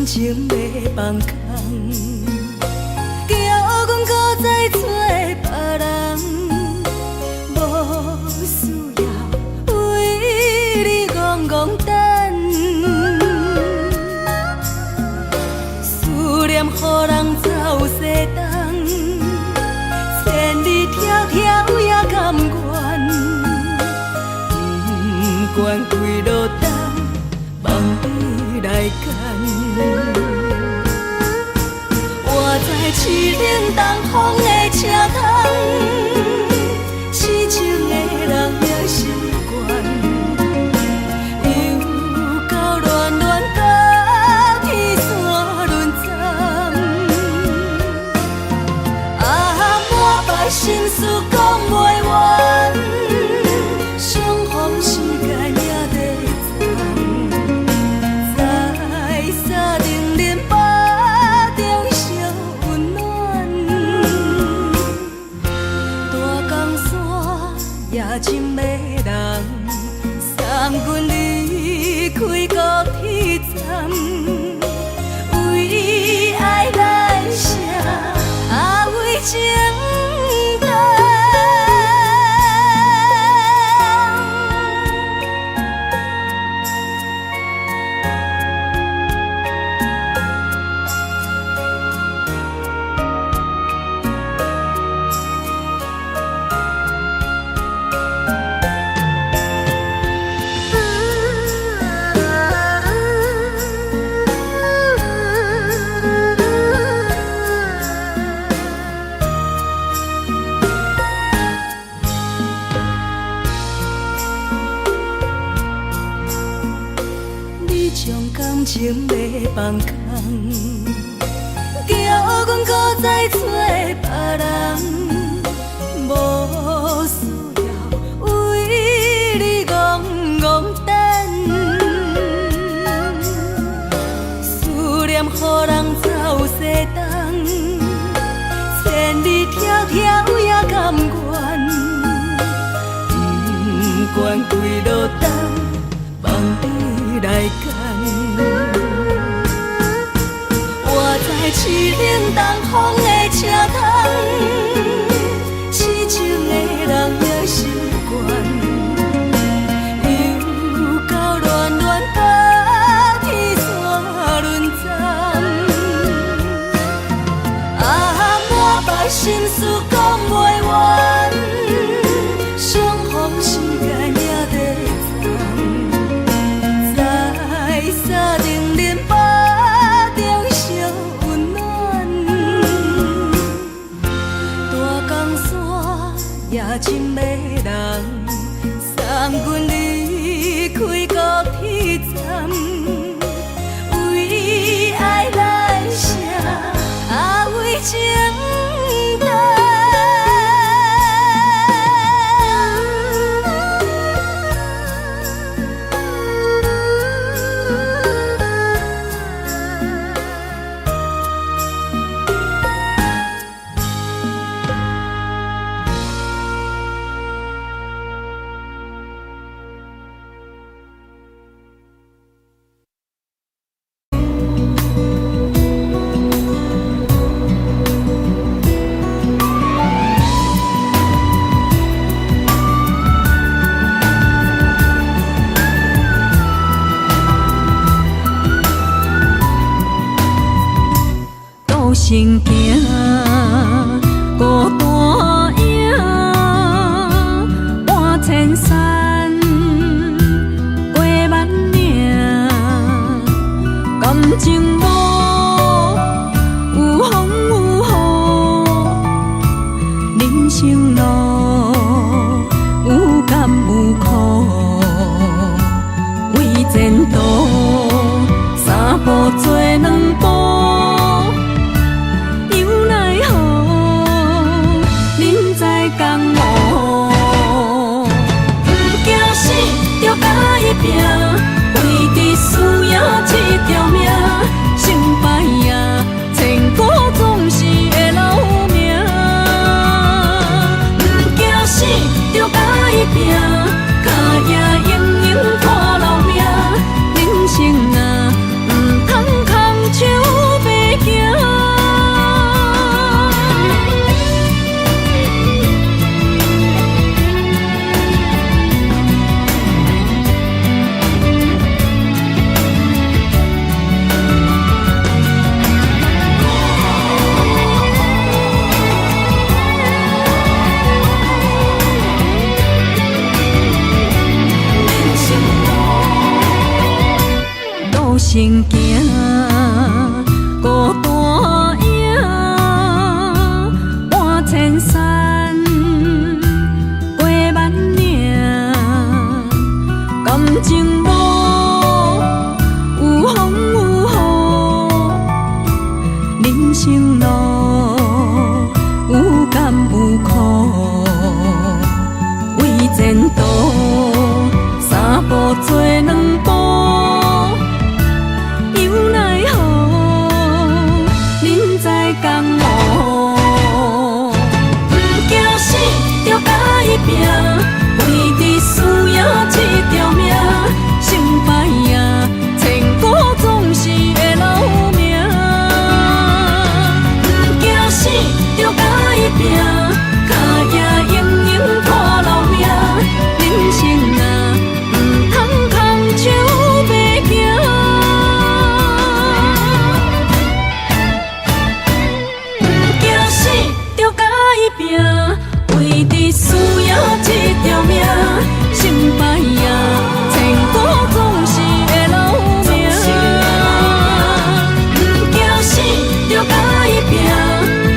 情欲放空，叫阮閣再揣別人，無需要為你戇戇等，思念予人走西東，千里迢迢也甘願，不管幾落冬，望你來牽。我知淒冷東風的車窗，痴情的人也習慣，又到暖暖甲天山輪站，啊，滿腹心事講袂完，相逢時間也短暫，在三重恁腹中相溫暖，大江山也真迷人，送阮離開高鐵站，為愛來寫，啊為情等。你將感情欲放空，叫阮閣再揣別人，無需要為你戇戇等，思念予人走西東，千里迢迢也甘願，不管幾落冬，望你來牽。我知淒冷東風的車窗，痴情的人也習慣，又到暖暖甲天山輪站，啊，滿腹心事講袂完，相逢時間也短暫，在三重恁腹中相溫暖，大江山也真迷人，送阮離開高鐵站，為愛來寫，啊為情等。孤身行，孤單影，搬千山，過萬嶺，感情無有風有雨，人生路有甘有苦，為前途三步做兩步。生行，孤單影搬千山，過萬嶺，感情路有風有雨，人生路有甘有苦，為前途三步做兩步，猶奈何人在江湖。毋驚死，著共伊拚，為著輸贏這條命，成敗啊，千古總是會留名。毋驚死，著共伊拚，跤跡永永看留名。人生啊，毋通空手欲行。毋驚死，著共伊拚，為著輸贏這條命，成敗啊，千古總是會留名。毋驚死，著共伊拚，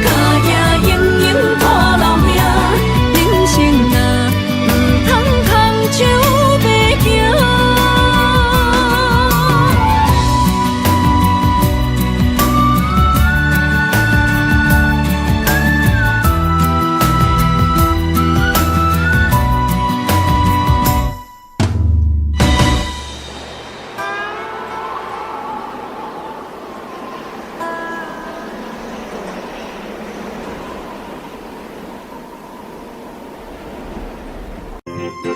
跤跡永永看留名。人生啊，毋通空手欲行。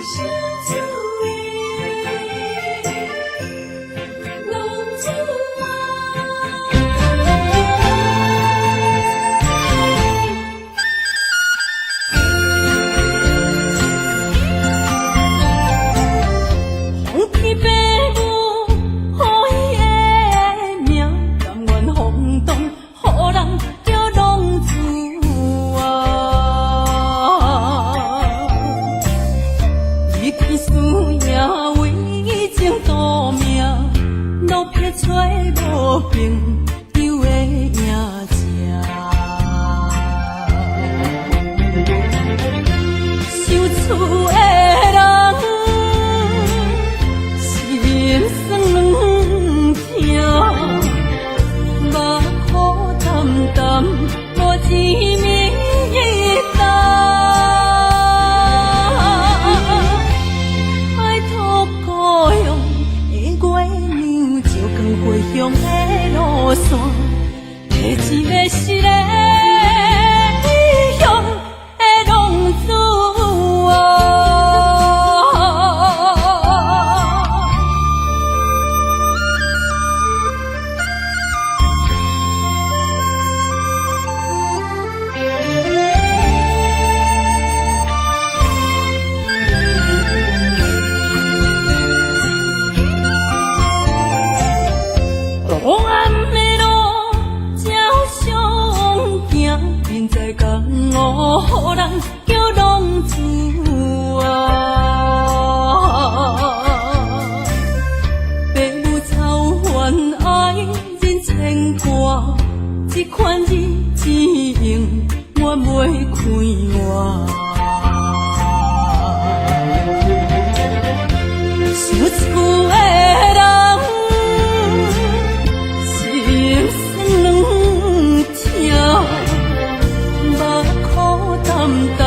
相思的浪子啊。风起爸母予伊的名，甘愿风动，予人叫浪子啊。伊去输赢为情赌命，落魄找无朋友的影子。想厝的人心酸软疼，目苦澹澹，無一暝担。拜託故鄉的月娘，照光回鄉的路線，提一个失的異鄉的浪子啊。黑暗的路才相行，人在江湖，予人叫浪子啊。爸母操烦愛人牽掛，這款日子永遠袂快活。想厝的人心酸軟疼，目苦澹澹，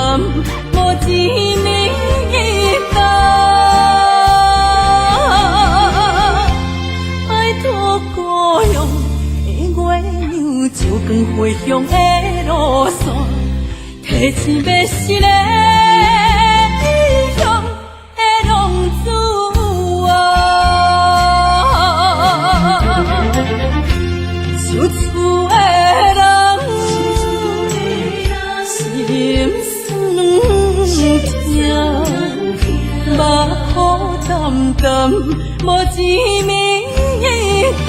無一暝担。拜託故鄉的月娘，照光回鄉的路線，提一个失的異鄉的浪子啊。想厝的人心酸軟疼，目苦澹澹，無一暝担。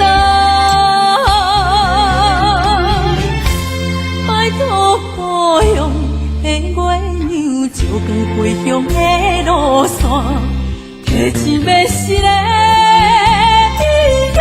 拜託故鄉的月娘，照光回鄉的路線，提一个失的異鄉。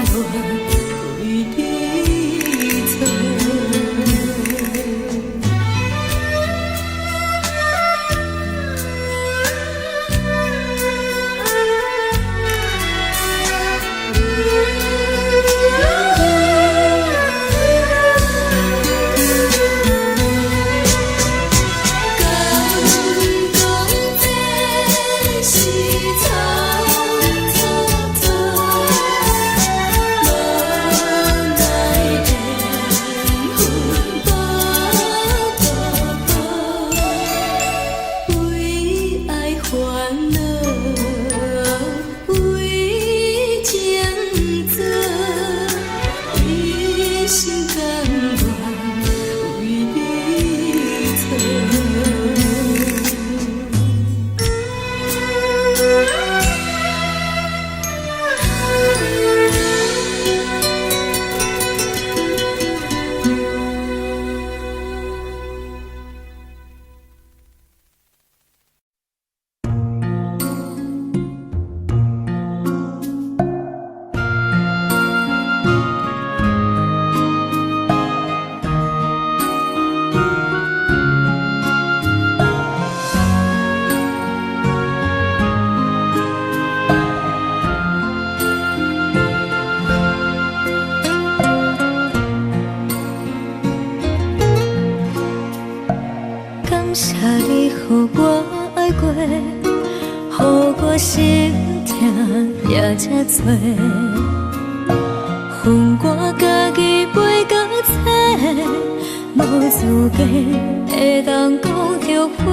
願為你做。敢講這是草草草，無奈緣分無辜，為愛煩惱，為情做，一心甘願為你做。感謝你予我愛過，予我心疼也這多。分我家己背甲切，無資格會當講後悔。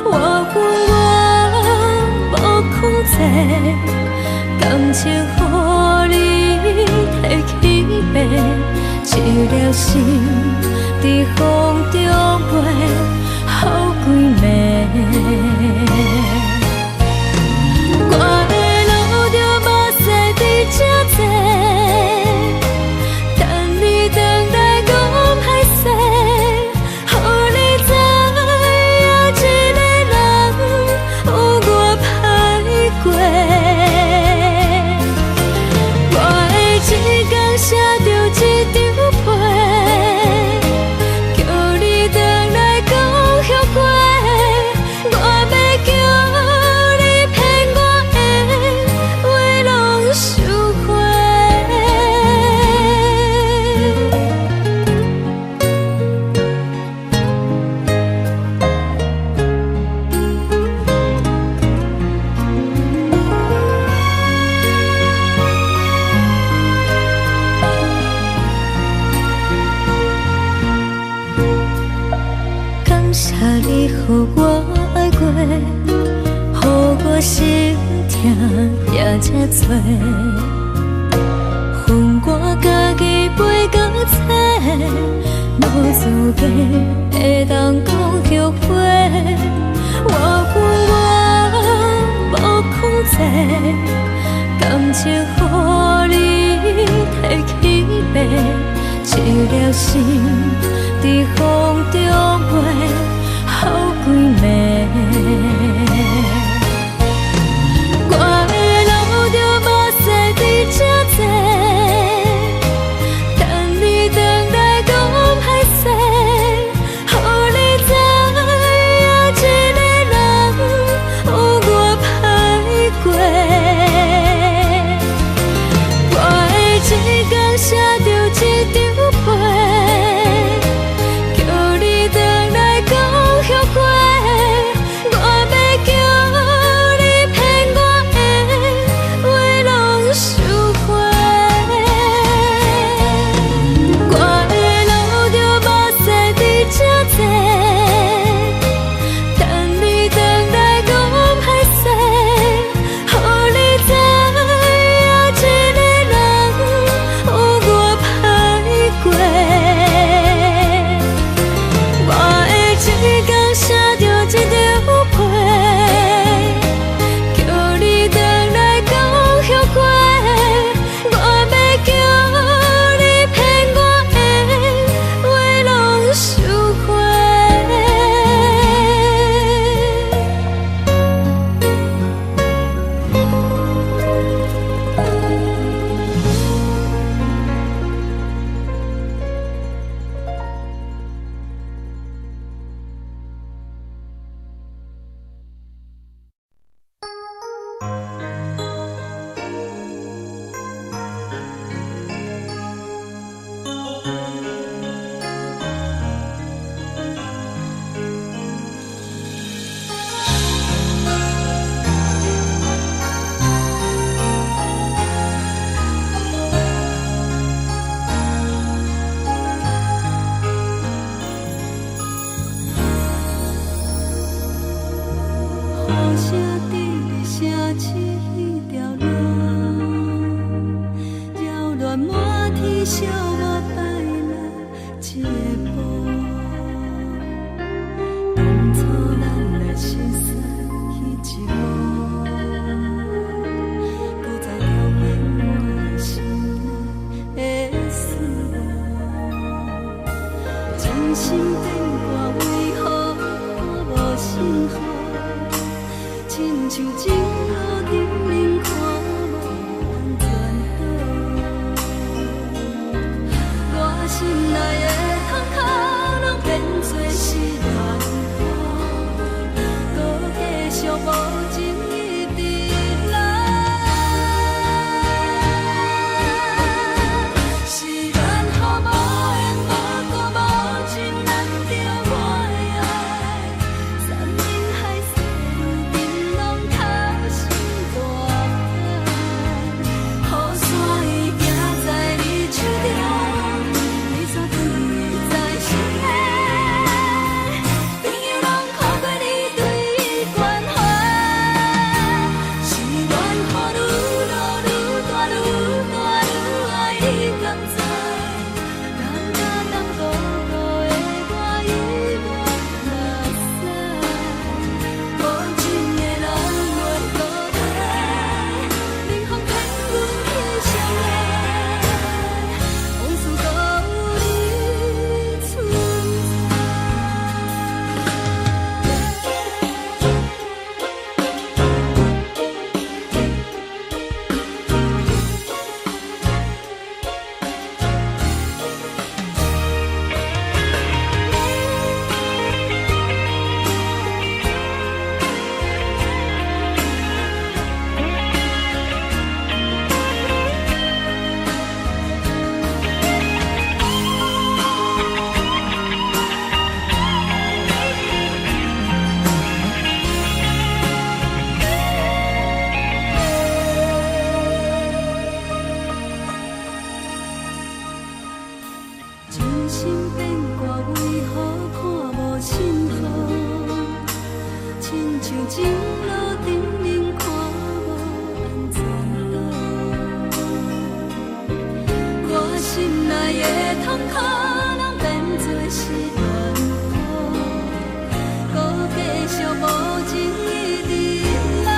我甘願無控制，感情予你提去爬，一粒心佇風中飛，予規暝。我會流著目屎佇這坐，等你轉來講歹勢，予你知影一个人有偌歹過。我會一工寫著一張批，叫你轉來講後悔。我欲叫你騙我的話攏收回。感謝你予我愛過，予我心疼也這多。分我家己背甲切，無資格會當講後悔。我甘願無控制，感情予你提去爬，一粒心佇風中飛，予規暝。我會流著目屎佇這坐，等你轉來講歹勢，予你知影一個人有偌歹過。我會一工寫著一張批，叫你轉來講後悔。惜我拜咱一步。當初咱若熟似彼一幕，閣再重演我心內的思慕。真心變卦為何看無信號？親像情路頂面看無安全島。我心內的痛苦攏變做是戀雨，閣繼續無情一直來。是緣予無緣無故無情難著我的愛，山盟海誓如今攏投身大海，雨傘伊行在你手中，你煞放伊在心內。朋友攏看過你對伊關懷，是緣予愈落愈大愈大愈愛，你敢知？人甲當孤孤的我猶原目屎，無情的人緣孤單，冷風騙阮去相愛，往事閣有你存在。真心變卦為何看無信號？親像情路頂面看無安全島。我心內的痛苦攏變做是戀雨，閣繼續無情一直來。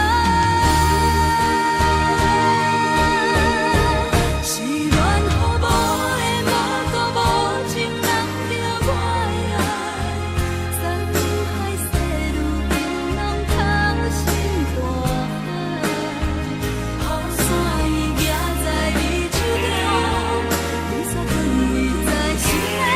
是緣予無緣無故無情難著我的愛，山盟海誓如今攏投身大海。雨傘伊行在你手中，你煞放伊在心內。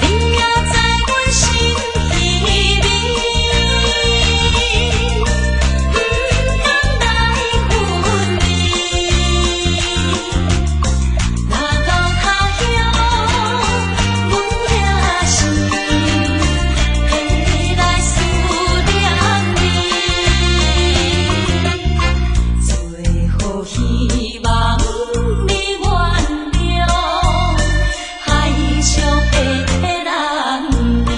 你也知阮心稀微，毋甘來分離。若到他鄉，阮也是會來思念你。最好希望你原諒，海上的男兒。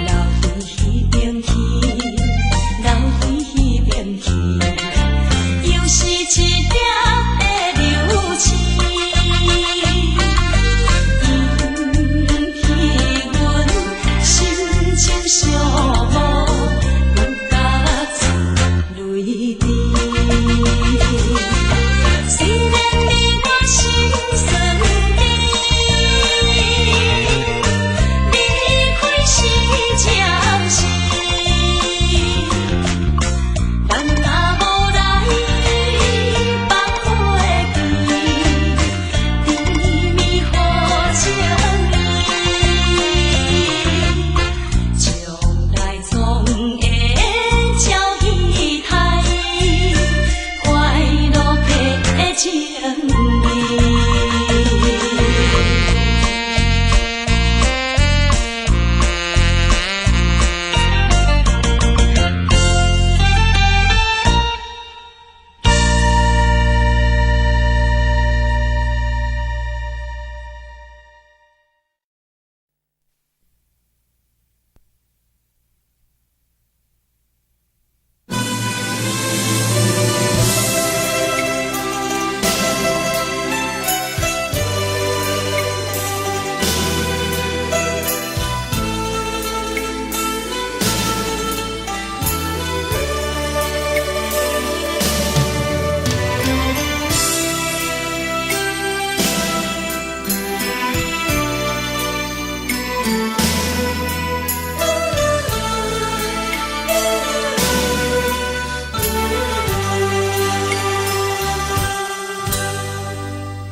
留佇彼邊去，留佇彼邊去，又是一粒的流星，引起阮心情寂寞，搁甲出淚滴。雖然你我心酸甜，離開是暫時，咱若無來放袂記，甜蜜好情意，將來總會照期待，快樂的情意。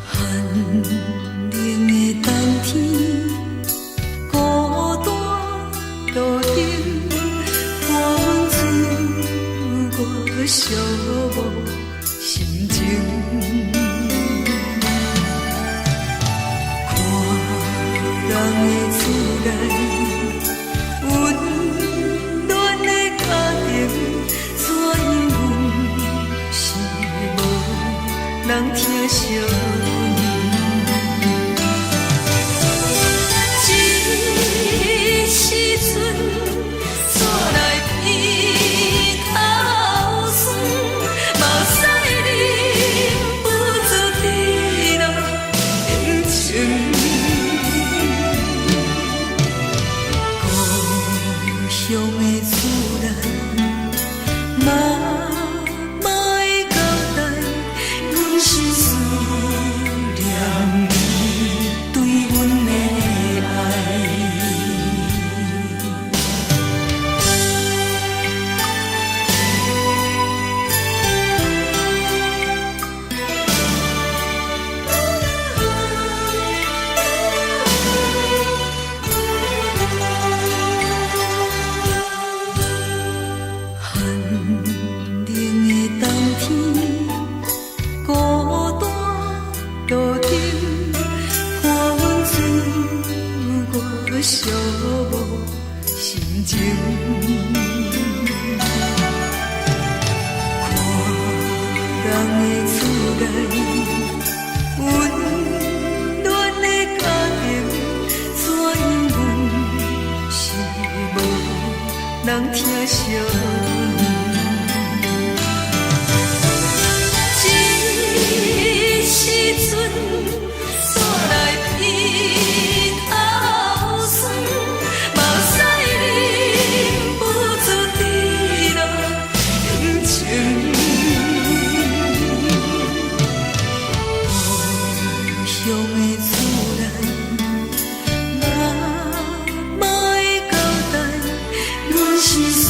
寒冷的冬天，孤單路燈，伴阮歲月寂寞心情。看人的厝內，溫暖的家庭，怎樣阮是無人疼惜阮。這時陣，煞來鼻頭酸，目屎忍不住滴落眼睛。故鄉的厝內，媽媽的交代，阮是思念你對阮的愛。寒冷的冬天，孤單路燈，伴阮歲月寂寞心情。看人的厝內，溫暖的家庭，怎樣阮是無人疼惜阮。這時陣，煞來鼻頭酸，目屎忍不住滴落眼睛。故鄉的厝內，媽媽的交代，阮是思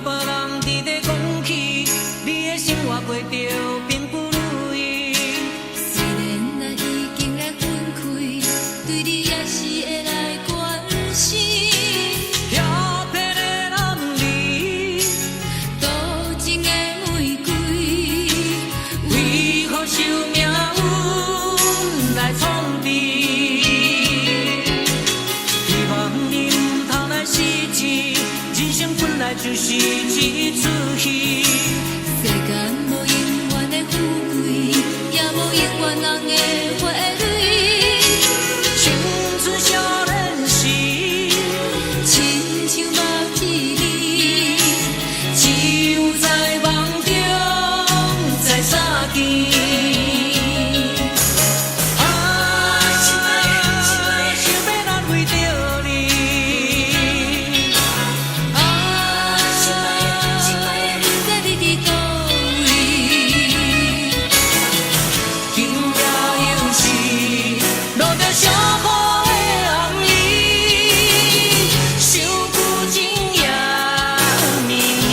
別人佇咧講起，你的生活過著並不如意。雖然咱已經來分開，對你也是會來關心。遐騙的男兒，多情的玫瑰，為何受命運來創治？希望你毋通來失志，人生本來就是一齣戲。世間無永遠的富貴，也無永遠人的花蕊。青春少年時，親像目一暝，只有在夢中再相見。啊，想欲難為著你。啊，不知你佇佗位。今夜又是落著小雨的暗暝，想舊情也綿綿。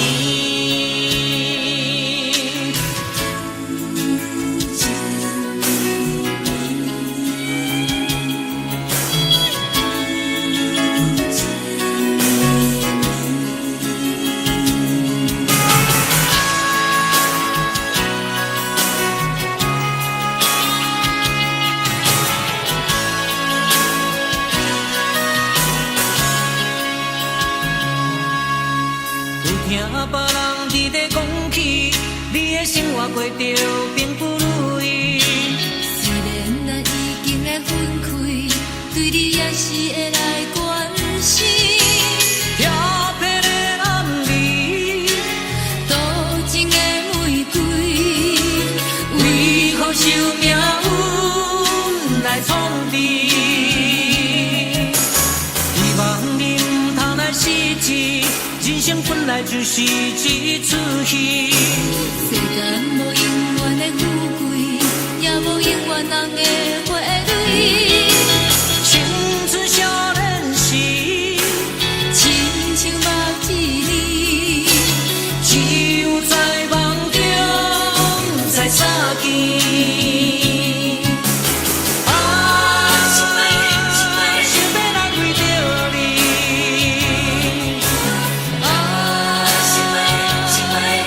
有聽別人佇咧講起，你的生活過著並不如意。雖然咱已經來分開，對你也是會來關心。遐騙的男兒，多情的玫瑰，為何受命運來創治？希望你毋通來失志，人生本來就是一齣戲。世間無永遠的富貴，也無永遠人的花蕊。青春少年時，親像目一暝，只有在夢中再相見。啊，想欲難為著你。啊，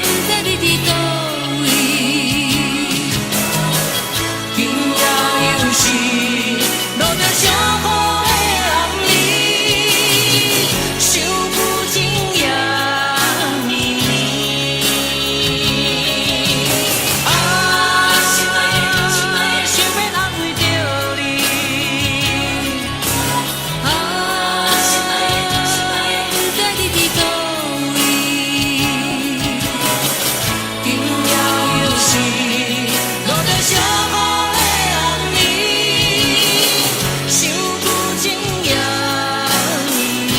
不知你佇佗位。今夜又是落著小雨的暗暝，想舊情也綿綿。啊，想欲安慰著你。啊，不知你佇佗位。今夜又是落著小雨的暗暝，想舊情也綿綿。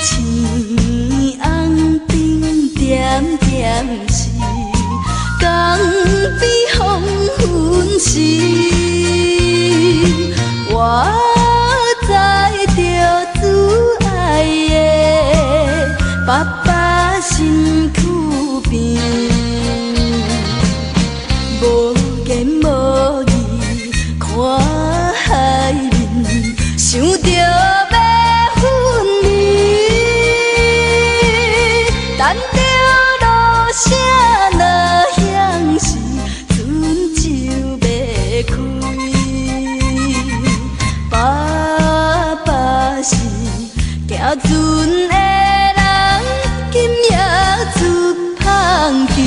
青红灯点点是，江边黄昏时，我载著主愛的爸爸身軀邊，無言無語看海面，想著欲分離，等著鑼聲若響時，船就欲開。爸爸是行船的人，今夜出芳期。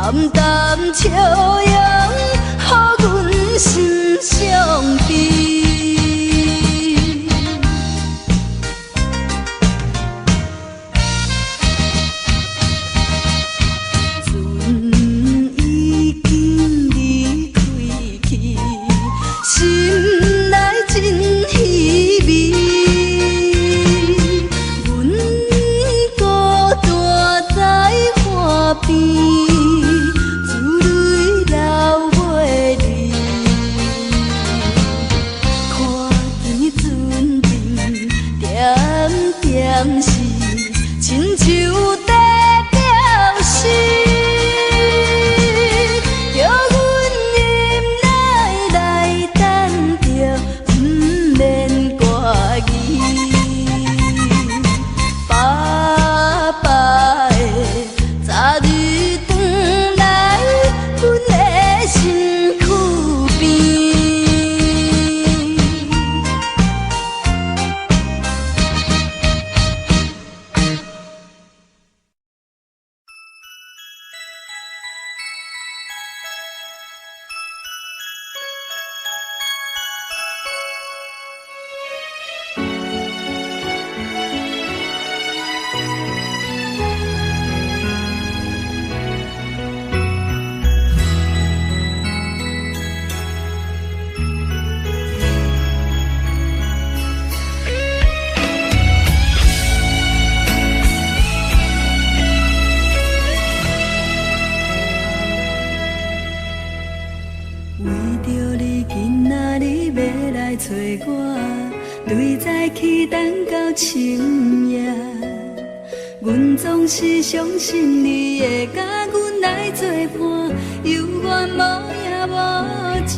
淡淡笑容，予阮心傷悲。船已經離開去，心內真稀微。阮孤單在岸邊，珠淚流袂離。看見船陣點點是，親像在表示，叫阮忍耐來等著，毋免掛記。爸爸會早日轉來阮的身軀邊。為著你，今仔日欲來揣我，對早起等到深夜。阮總是相信你會佮阮來做伴，猶原無影無跡。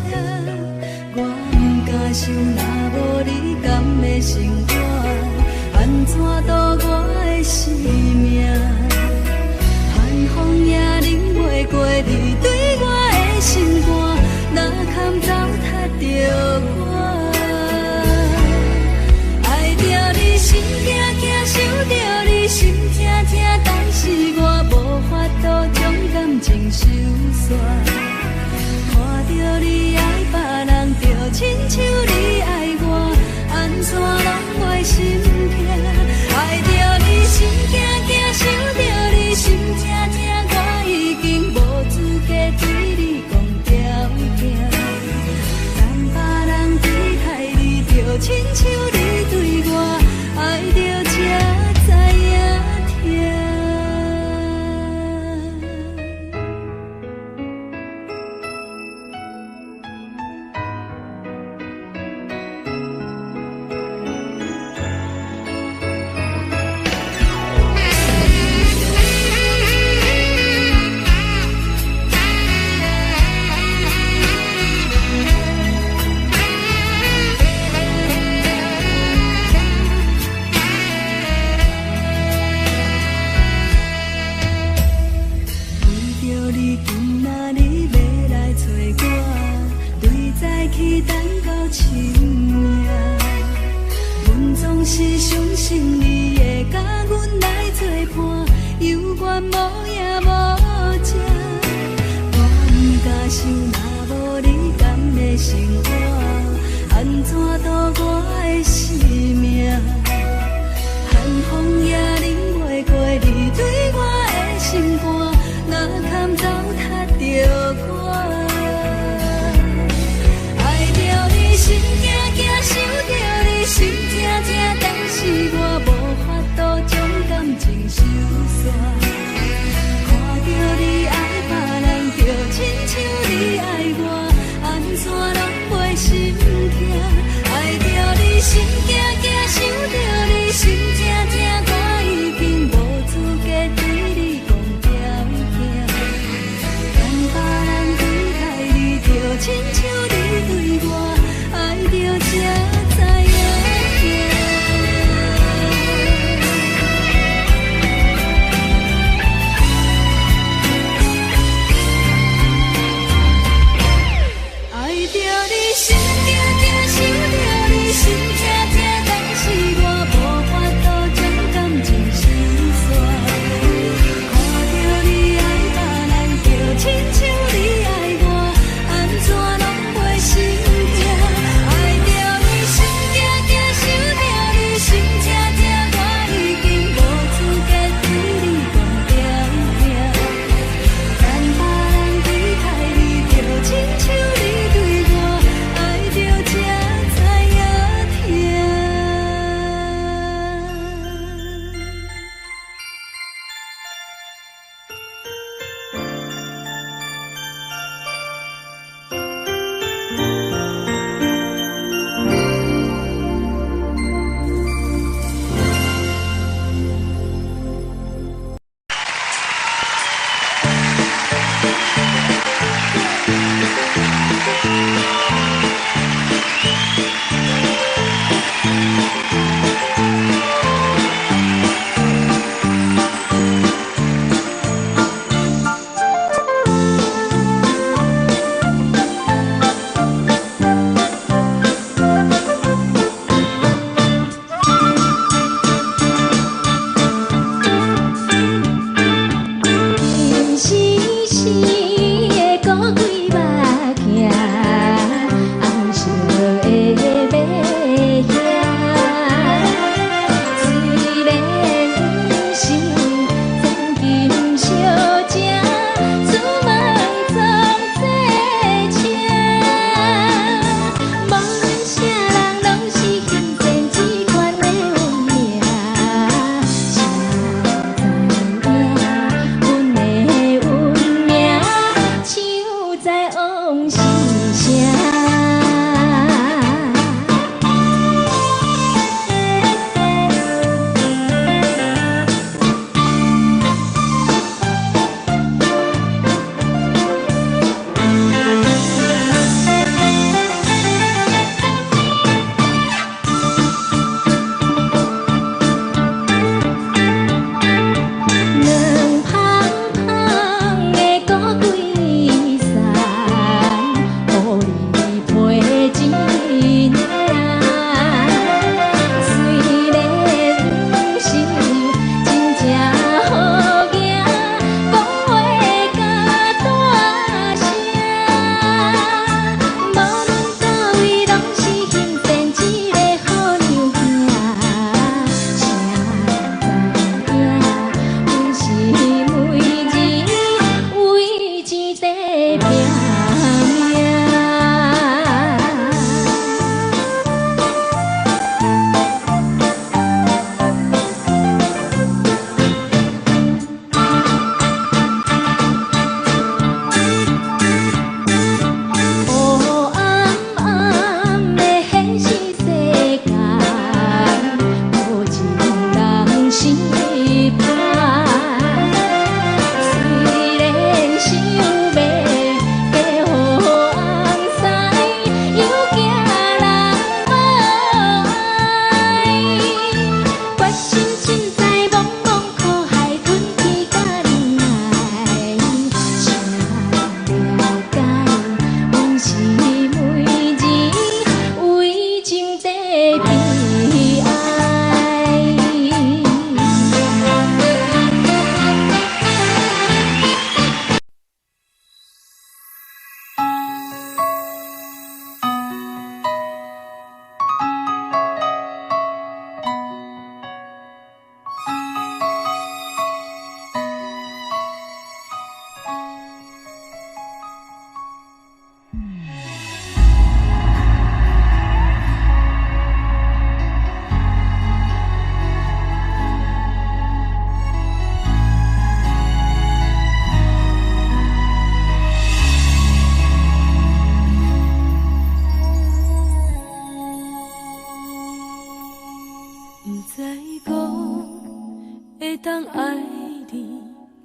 我毋敢想，若無你，敢會生活？按怎度我的生命？寒風也冷袂過你對我的心肝，哪堪糟蹋著我？愛著你心驚驚，想著你心疼疼，但是我無法度將感情收煞。看著你愛別人，就親像你愛我，按怎攏袂心疼？愛著你心驚驚，想著你心疼疼，我已經無資格對你講條件。等別人對待你，就親像你對我，愛著才知影疼。為著你，今仔日欲來揣我，對早起等到深夜。阮總是相信你會佮阮來做伴，猶原無影無跡。我毋敢想，若無你，敢會生活？按怎度我的生命？寒風也冷袂過你對我的心肝，哪堪糟蹋著我？愛著你心驚驚，想著你心疼疼，但是我無法度將感情收煞。看著你愛別人，就親像你愛我，按怎攏袂心疼？愛著你心驚驚，想著你心疼疼，我已經無資格對你講條件。等別人對待你，就親像你對我，愛著才知影疼。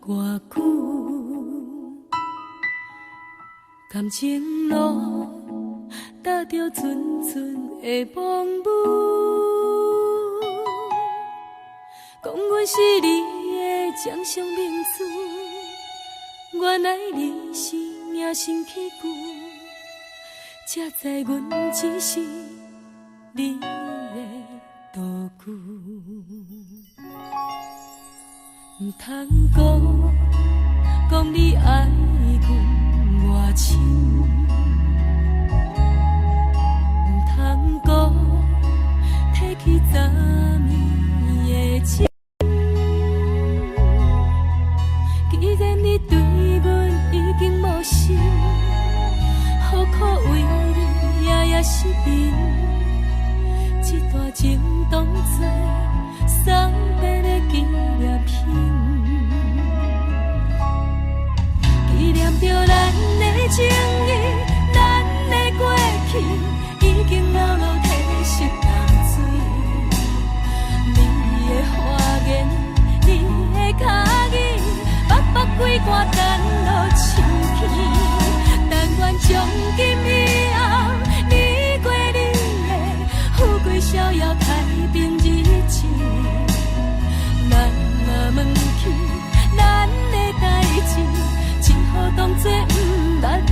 偌久，感情路踏著阵阵的风雨，講阮是你的掌上明珠，原來你是命生器具，才知阮只是你的道具。毋通講，講你愛阮偌深，毋通講，提起昨暝的情。既然你對阮已經無心，何苦為你夜夜失眠？這段情當作送別的紀念品，紀念著咱的情誼，咱的過去，已經流落褪色淡水。你的花言，你的跤語，北北歸肝等落深去。但願從今以後，你過你的，富貴逍遙太平日子。咱若問起咱的代誌，只好當作毋捌你。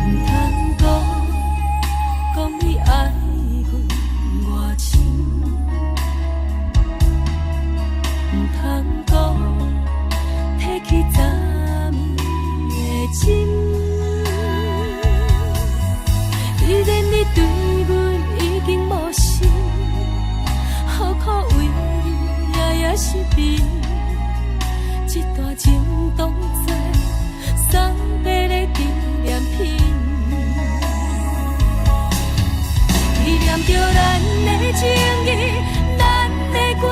毋通講，講你愛阮偌深，毋通講，提起昨暝的情。既然你對阮已經無心，何苦為你夜夜失眠？這段情當作送別的紀念品，紀念著咱的情誼，咱的過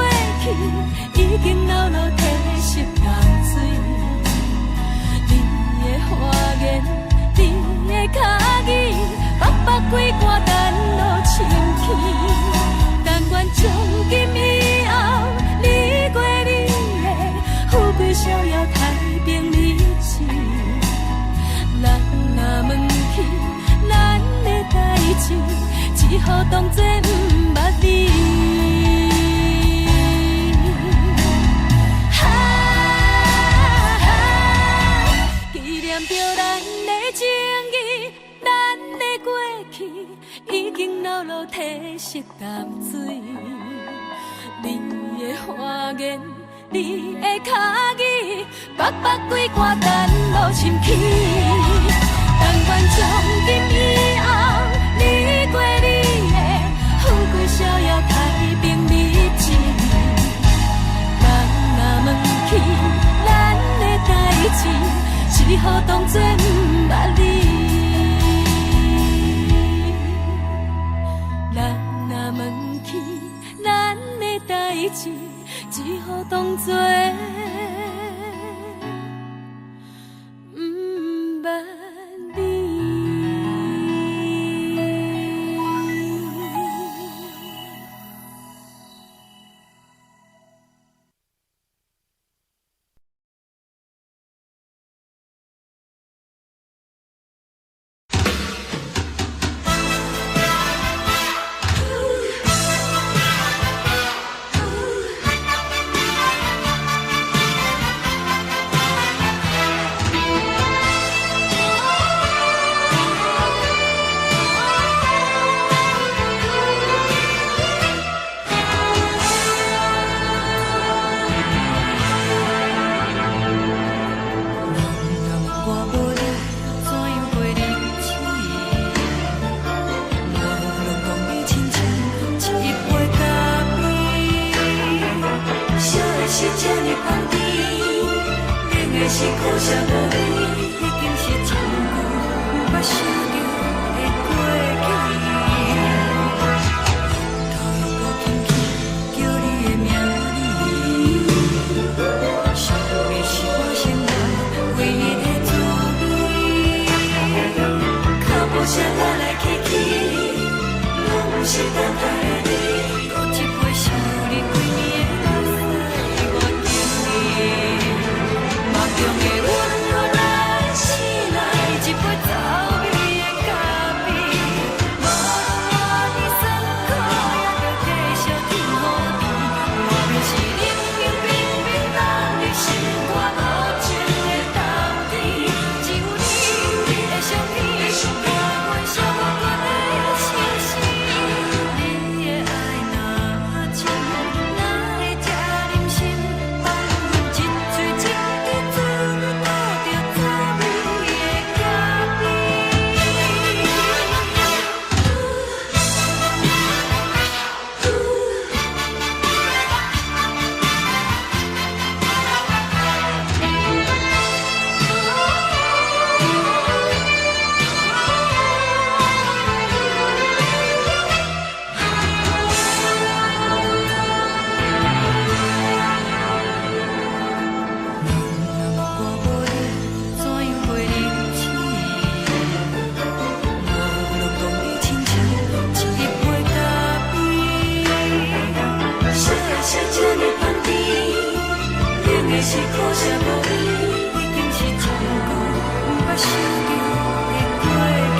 去，已經流落褪色淡水。你的花言，你的跤語，北北歸肝等落深去。但願從今以後，你過你的，富貴逍遙太平日子。人若問起咱的代誌，只好當作毋捌你。哈，紀念著咱的情誼，咱的過去，已經流落褪色淡水。你的花言，你的跤語，北北歸肝等落深去。但願從今以後，你過你的，富貴逍遙太平日子。人若問起咱的代誌，只好當作毋捌你。人若問起咱的代誌，只好當作毋捌你。是這呢香甜，冷的是苦澀無味，已經是真久毋捌想著的過去。頭又閣輕輕叫你的名字，想你是我生活唯一的滋味。腳步聲來來去去，攏毋是等待的你。閣一杯想你規暝的目屎，我敬你。夢中的阮予咱醒來，一杯走味的咖啡。無論偌尼酸苦，也著繼續天雨甜。外面是冷冰冰冰冻伫心肝無情的冬天，只有你的相片，伴阮寂寞的相思。你的愛若真，哪會這忍心放阮一喙一支嘴吐著走味的咖啡？若我無你，怎樣過日子？無論講你親像一杯咖啡。啥的是這呢香甜，冷的是苦澀無味，已經是真久毋捌想著的過去。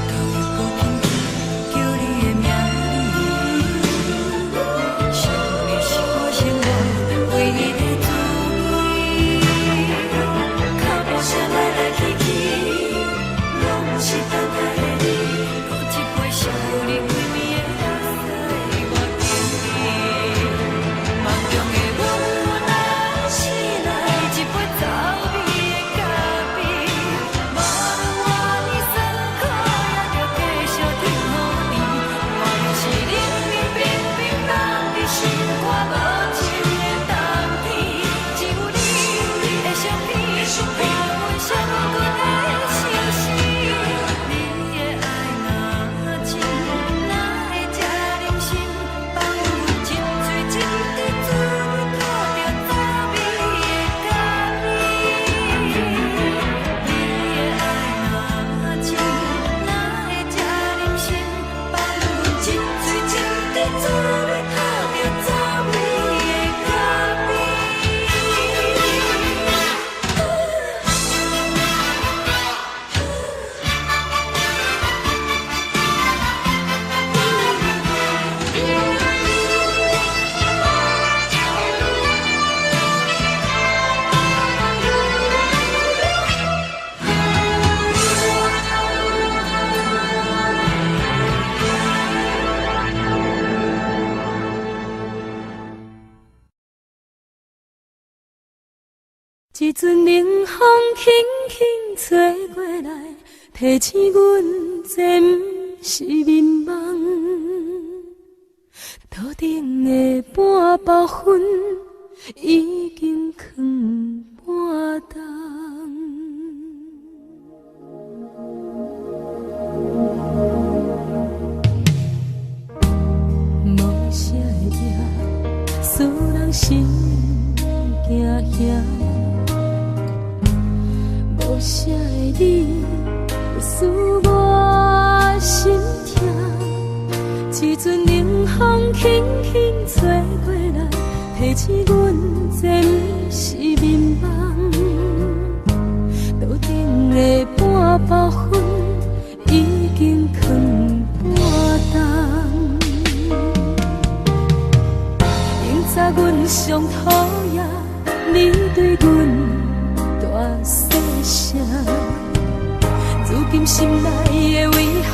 頭又閣輕輕叫你的名字，想你是我生活唯一的滋味。腳步聲來來去去，攏毋是等待的你。閣一杯想你規暝的目屎，我敬你。夢中的阮咱醒來，一杯走味的咖啡。無論偌尼酸苦，也著繼續天雨甜。外面是冷冷冰冰凍伫心肝無情的冬天，只有你的相片，伴阮寂寞的相思。你的愛若真，哪會這忍心放阮一喙一支嘴吐著走味的咖啡？你的愛若真，哪會這忍心放阮一喙一支嘴吐著走味的咖啡？一陣冷風輕輕吹過來，提醒阮這毋是眠夢。桌頂的半包烟已經囥半冬。無聲的夜，使人心驚嚇。無聲的你，使我心痛。一陣冷風輕輕吹過來，提醒阮這毋是眠夢。桌頂的半包烟已經囥半冬。明早阮上討厭你對阮大細聲，如今心內的遺憾，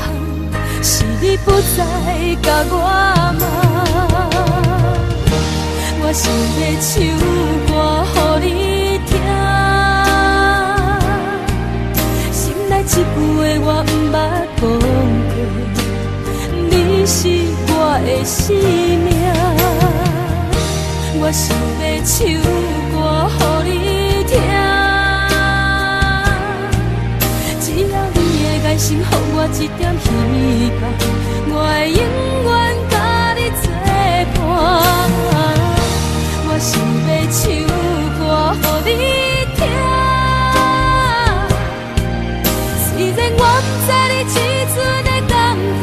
是你不再共我罵。我想欲唱歌予你聽，心內這句話我毋捌講過，你是我的生命。我想欲唱歌予你聽，只要你的眼神予我一點希望，我會永遠佮你做伴。我想欲唱歌予你聽，雖然我毋知你這陣的感覺，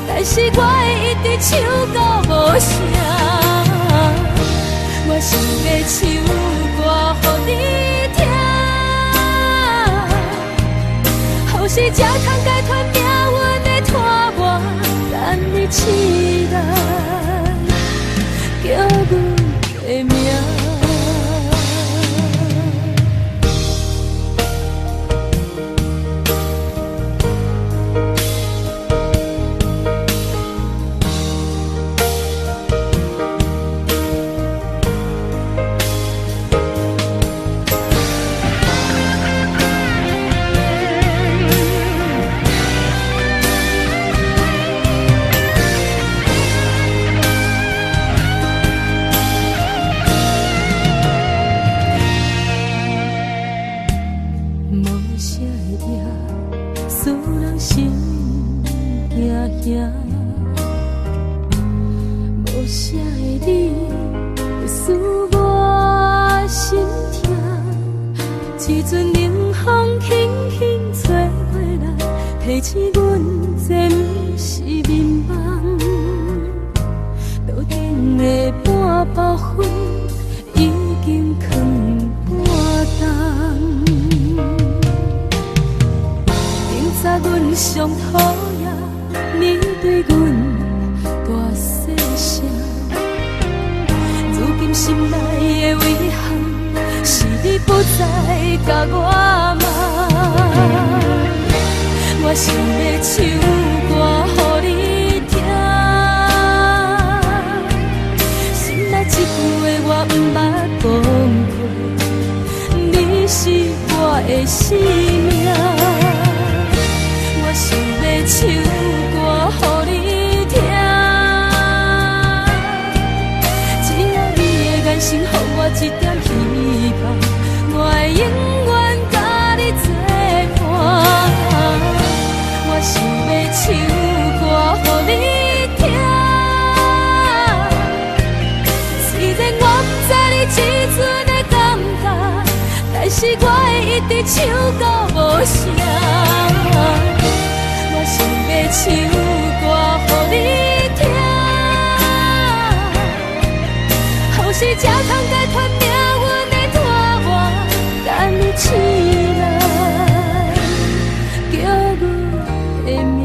但是我會一直唱到無聲。我想欲唱歌予你聽，予是才通解脫命運的拖磨，等你醒來，叫阮的名。無聲的夜，使人心驚驚。無聲的你，使我心痛。一陣冷風輕輕吹過來，提醒阮這毋是眠夢。桌頂的半包烟已經囥半冬。頂早阮上討厭你對阮大細聲，如今心內的遺憾是你不再共我罵。我想欲唱歌予你聽，心內這句話我毋捌講過，你是我的生命。我想欲唱歌予你聽，只要你的眼神予我一點希望，我會永遠佮你做伴。我想欲唱歌予你聽，雖然我毋知你這陣的感覺，但是我會一直唱到無聲。我想欲唱歌予你聽，予是才通解脫命運的拖磨，等你醒來，叫阮的名。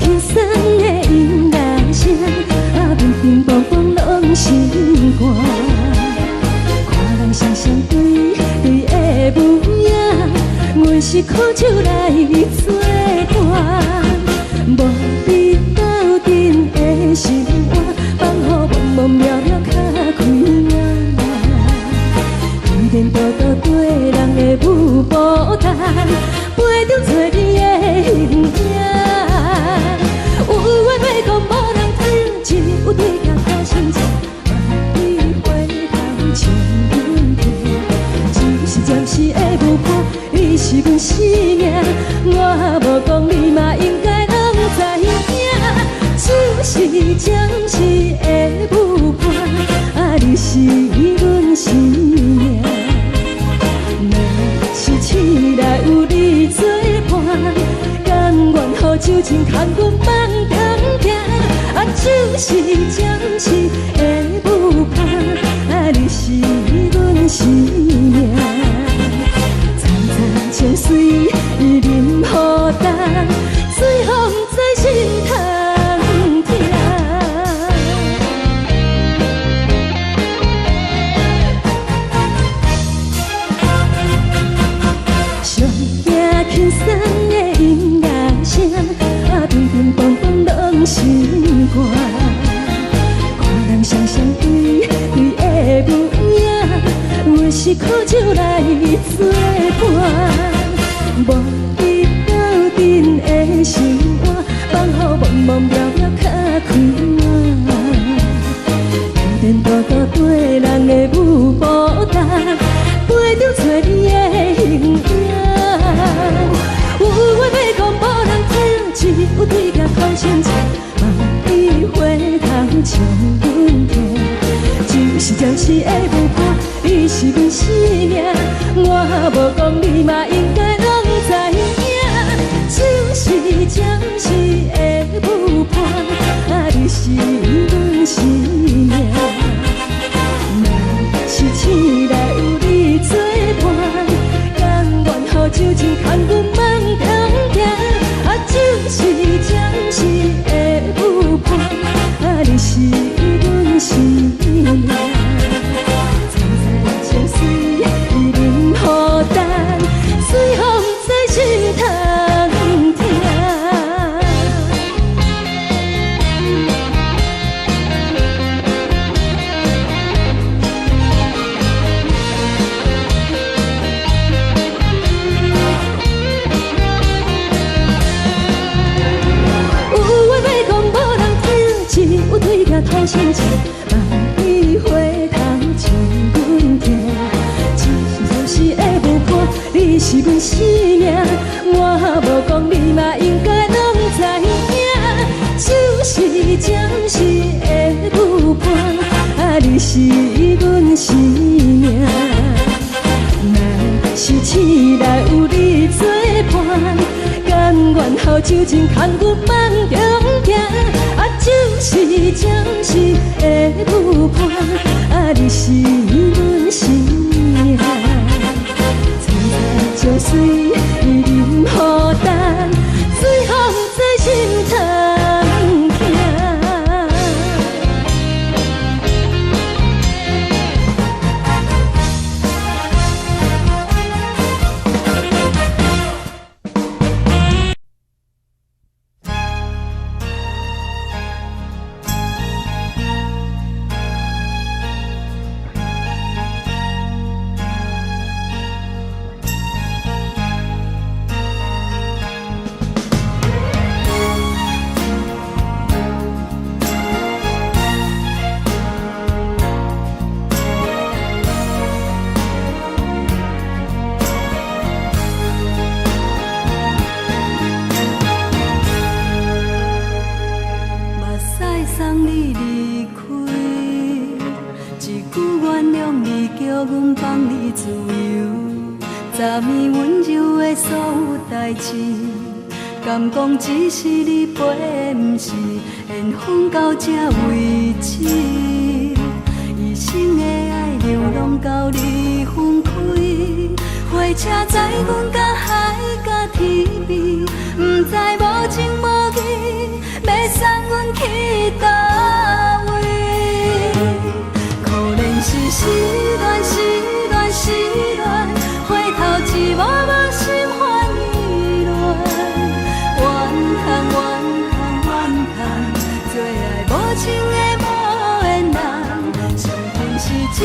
輕鬆的音樂聲，啊，乒乒乓乓攏心肝。看人雙雙對對的舞影，阮是苦酒來做伴，無比鬥陣的心肝，放予茫茫渺渺較開眼。天多多對人的舞步動，陪著找你的形影。有話欲講無人聽，只有對鏡看親像，萬里回頭像阮聽。只是暫時的舞伴，你是阮生命，我無講你嘛應該攏知影。只是暫時的舞伴，啊，你是阮生命。若是醒來有你作伴，甘願予酒精牽阮放通行。啊，只是暫時的舞伴，啊，你是阮生命。層層情水淋予重，水予毋知心通疼。上驚輕鬆的音樂聲，啊，乒乒乓乓攏心肝。看人雙雙對對的舞影，阮是苦酒來做伴，無比鬥陣的心肝，放予茫茫渺渺較開眼。天多多對人的舞步動，陪著找你的形影。有話欲講無人聽，只有對鏡看親像，萬里回頭像阮聽。只是暫時的舞伴，你是阮生命，我無講你嘛應該攏知影。只是暫時的舞伴，啊，你是阮生命。若是醒來有你作伴，甘願予酒精牽阮放通行。啊，只是暫時的舞伴，啊，你是阮生命。層層情水淋予重，水予毋知心通疼。有話欲講無人聽，只有對鏡看親像，萬里回頭像阮聽。只是暫時的舞伴，你是阮生命，我無講你嘛應該攏知影。只是暫時的舞伴，啊，你是阮生命。若是醒來有你作伴，甘願予酒精牽阮放中行。啊，只是暫時的舞伴，啊，你是阮生命。層層情水淋予重，水予毋知心通疼。目屎送你離開，一句原諒你，叫阮放你自由。昨暝溫柔的所有代誌，敢講只是你陪，毋是緣分到這為止。一生的愛流浪到你分開，回火車載阮甲海佮天邊，毋知無情無義，欲送阮去佗位？可憐是失戀，失戀，失戀，回頭一幕幕心煩意亂。怨嘆怨嘆怨嘆，做愛無情的無緣人，相見是一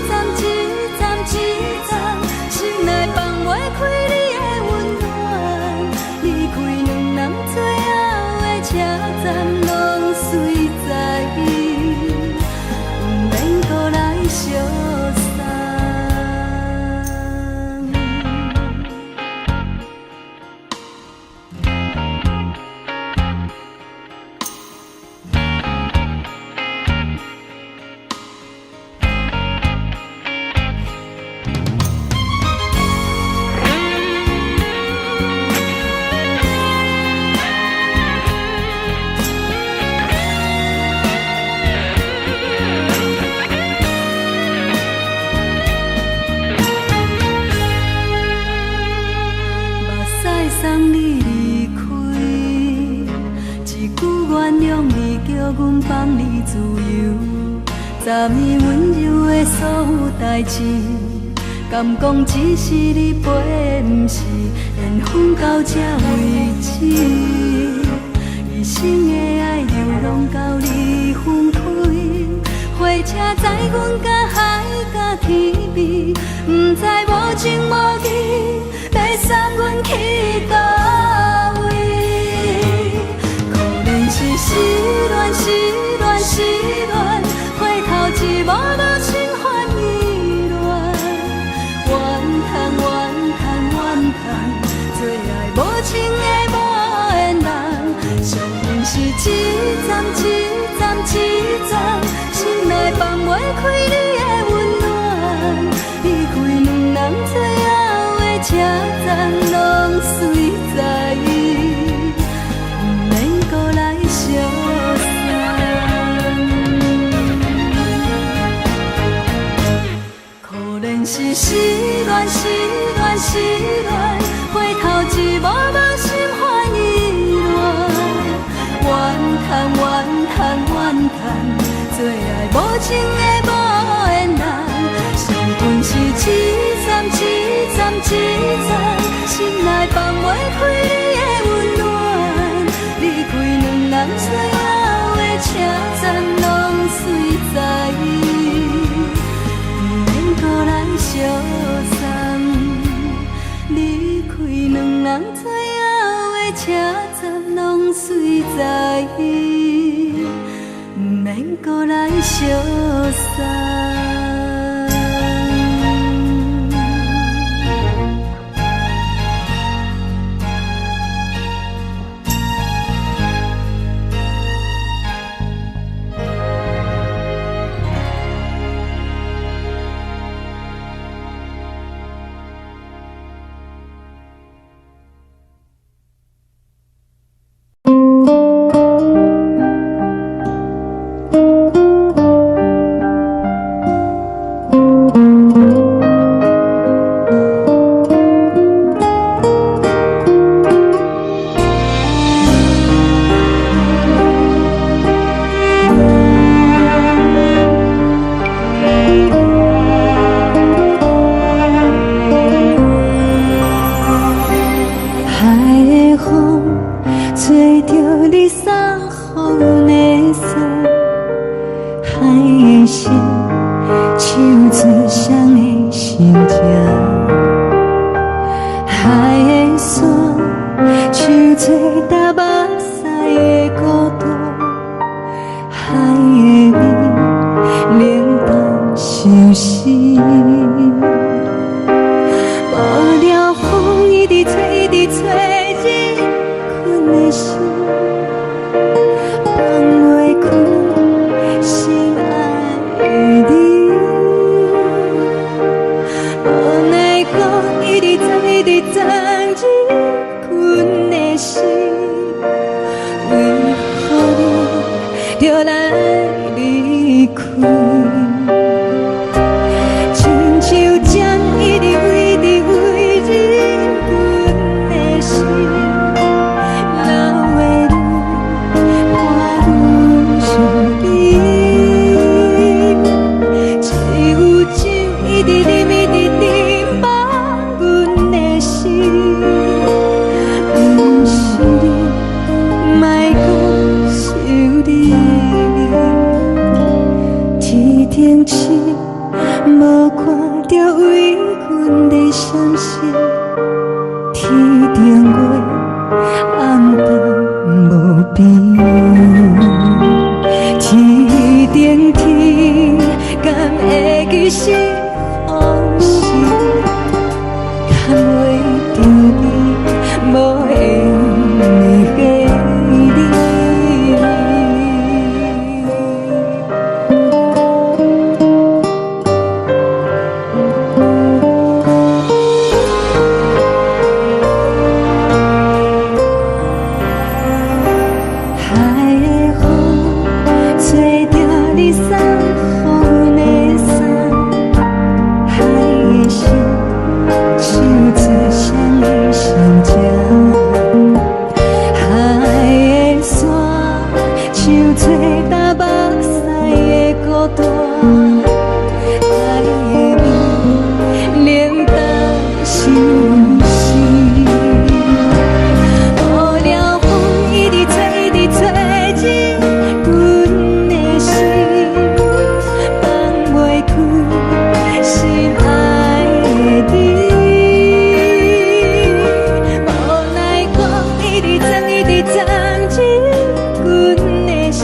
站一站一站，心內放袂開你的溫暖。離開兩人最後的車站，攏隨在，毋免閣來相送。目屎送你離開，一句原諒你叫阮放你自由。昨暝溫柔的所有代誌，敢講只是你陪，毋是緣分到這為止。一生的愛流浪到你分開，火車載阮佮海佮天邊，毋知無情無義，欲送阮去佗位？可憐是失戀，失戀，失戀，回頭一幕幕心煩意亂。怨嘆怨嘆怨嘆，做愛無情的無緣人，相見是一站一站一站，心內放袂開你的溫暖。離開兩人最後的車站，攏隨在，毋免閣來相送。可憐是失戀，失戀，失戀，回頭一幕幕心煩意亂。怨嘆怨嘆怨嘆，做愛無情的無緣人，相見是一站一站一站，心內放袂開你的溫暖。離開兩人最後的車站，攏隨在，毋免閣來相送。離開兩人最後的車站，攏隨在，毋免閣來相送。海的風吹著你送予阮的衫，海的心唱出誰的心情，海的山唱出踏目屎的孤單，海的味冷淡相思。無聊風一直吹，一直吹，入困的心，放袂開心愛的你。無奈何一直藏，一直藏入困的心，為何你著來離開？親像針一直圍，一直圍。市，無看著為阮的閃爍，天頂月暗淡無邊，天頂天敢會記是予是，牽袂著你無緣的你。海的風吹著你送予阮的衫，海的心唱出誰的心情？海的山唱出東北西的孤單，海的味冷淡相思。予了風一直吹，一直吹入阮的心，放袂開心愛的你。無奈風一直鑽，一直鑽入阮的心，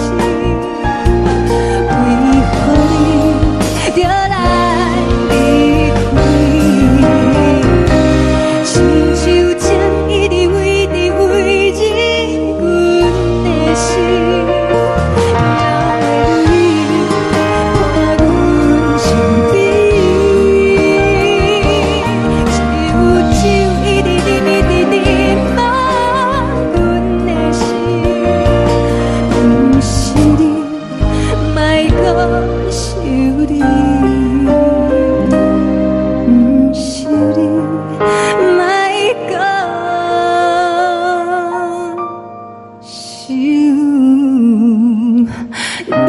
為何你著來離開？親像針一直圍直圍入阮的心，哪會你伴阮身邊？只有酒一直啉，一直啉滿阮的心，毋是你，莫閣想你，毋是你，莫閣想你。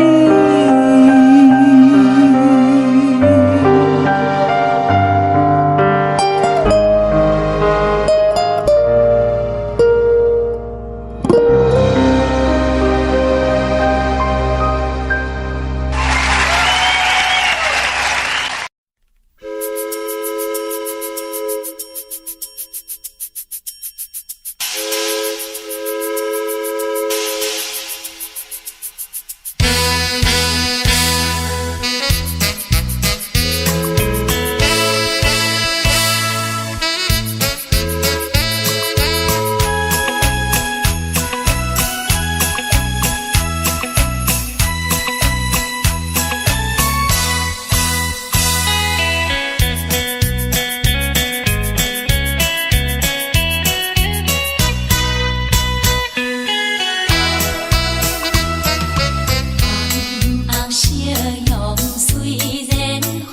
紅夕陽雖然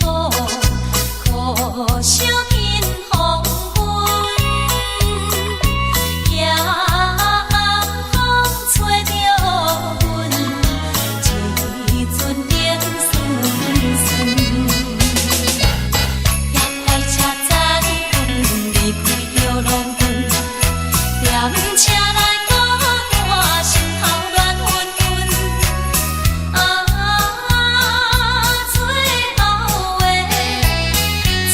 好，可惜見黃昏。夜暗風吹著阮，一陣冷酸酸。遐快車載阮離開著農村，踮車內孤單，心頭亂紛紛。啊，最後的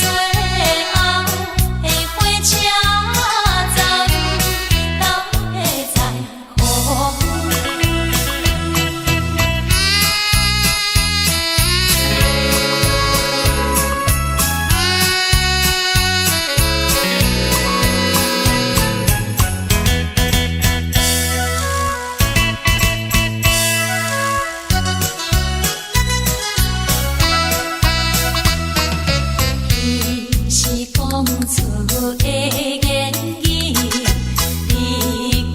最後的火車站，敢會再予阮？彼是講出的言語，你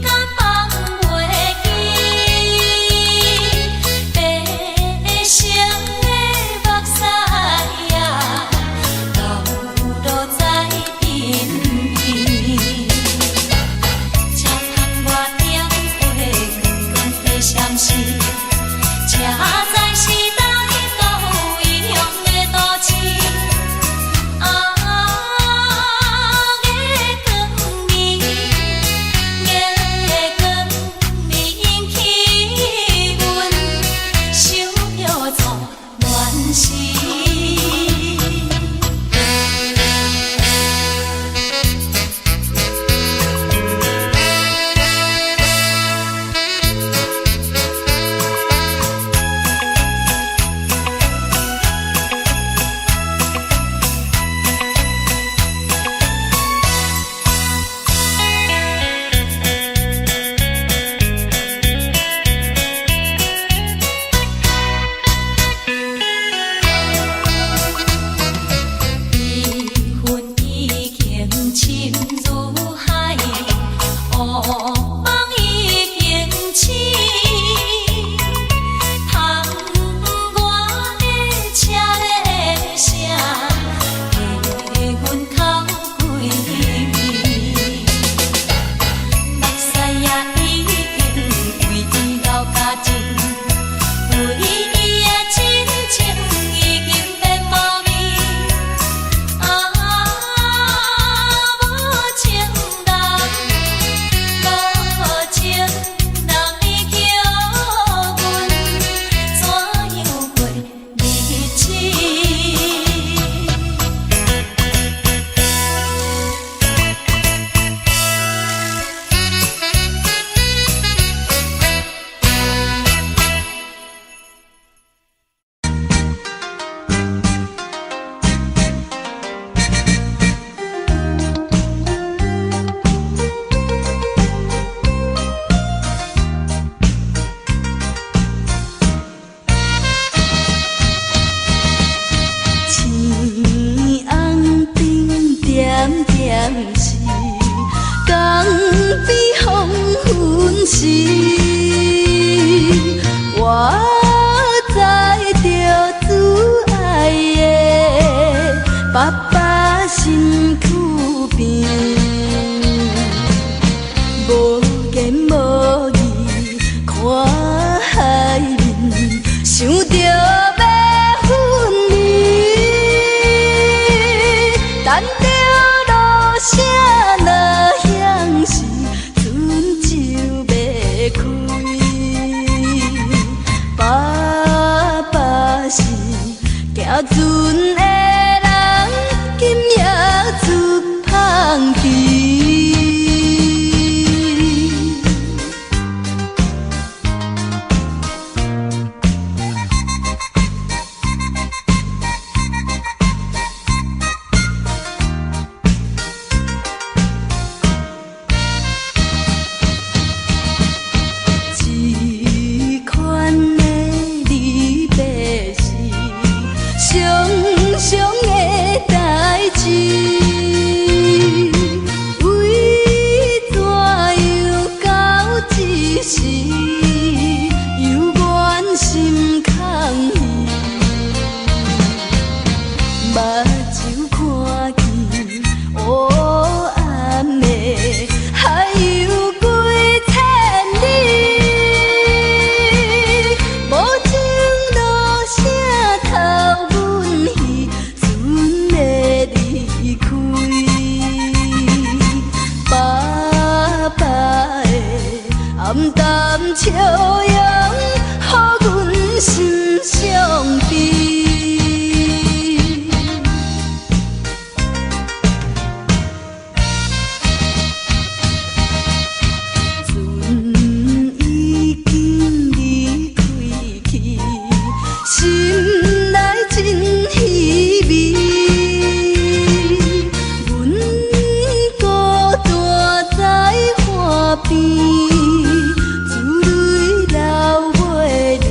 敢放袂記？白色的目屎啊，流落在鬢邊。車窗外燈火光光的閃爍，車載是來到異鄉的都市。啊，月光暝，月光暝引起阮想著做戀事。情，为伊的真情已经变无味。啊，无情人，无情人，你叫阮怎样过日子？青红灯点点是，江边黄昏时，我载着挚爱的爸爸身躯边，无言无语看海面，想著欲分离，等著落声若响时，船就欲开。爸爸是行船的人，今夜出芳期。这款的离别是常常的代誌，為怎樣到這時猶原心空虛？目睭看見烏暗的海洋幾千里，無情落声偷阮彼船的離開。爸爸的暗淡笑容，予阮心傷悲。船已經離開去，心內真稀微。阮孤單在岸邊，珠淚流袂離。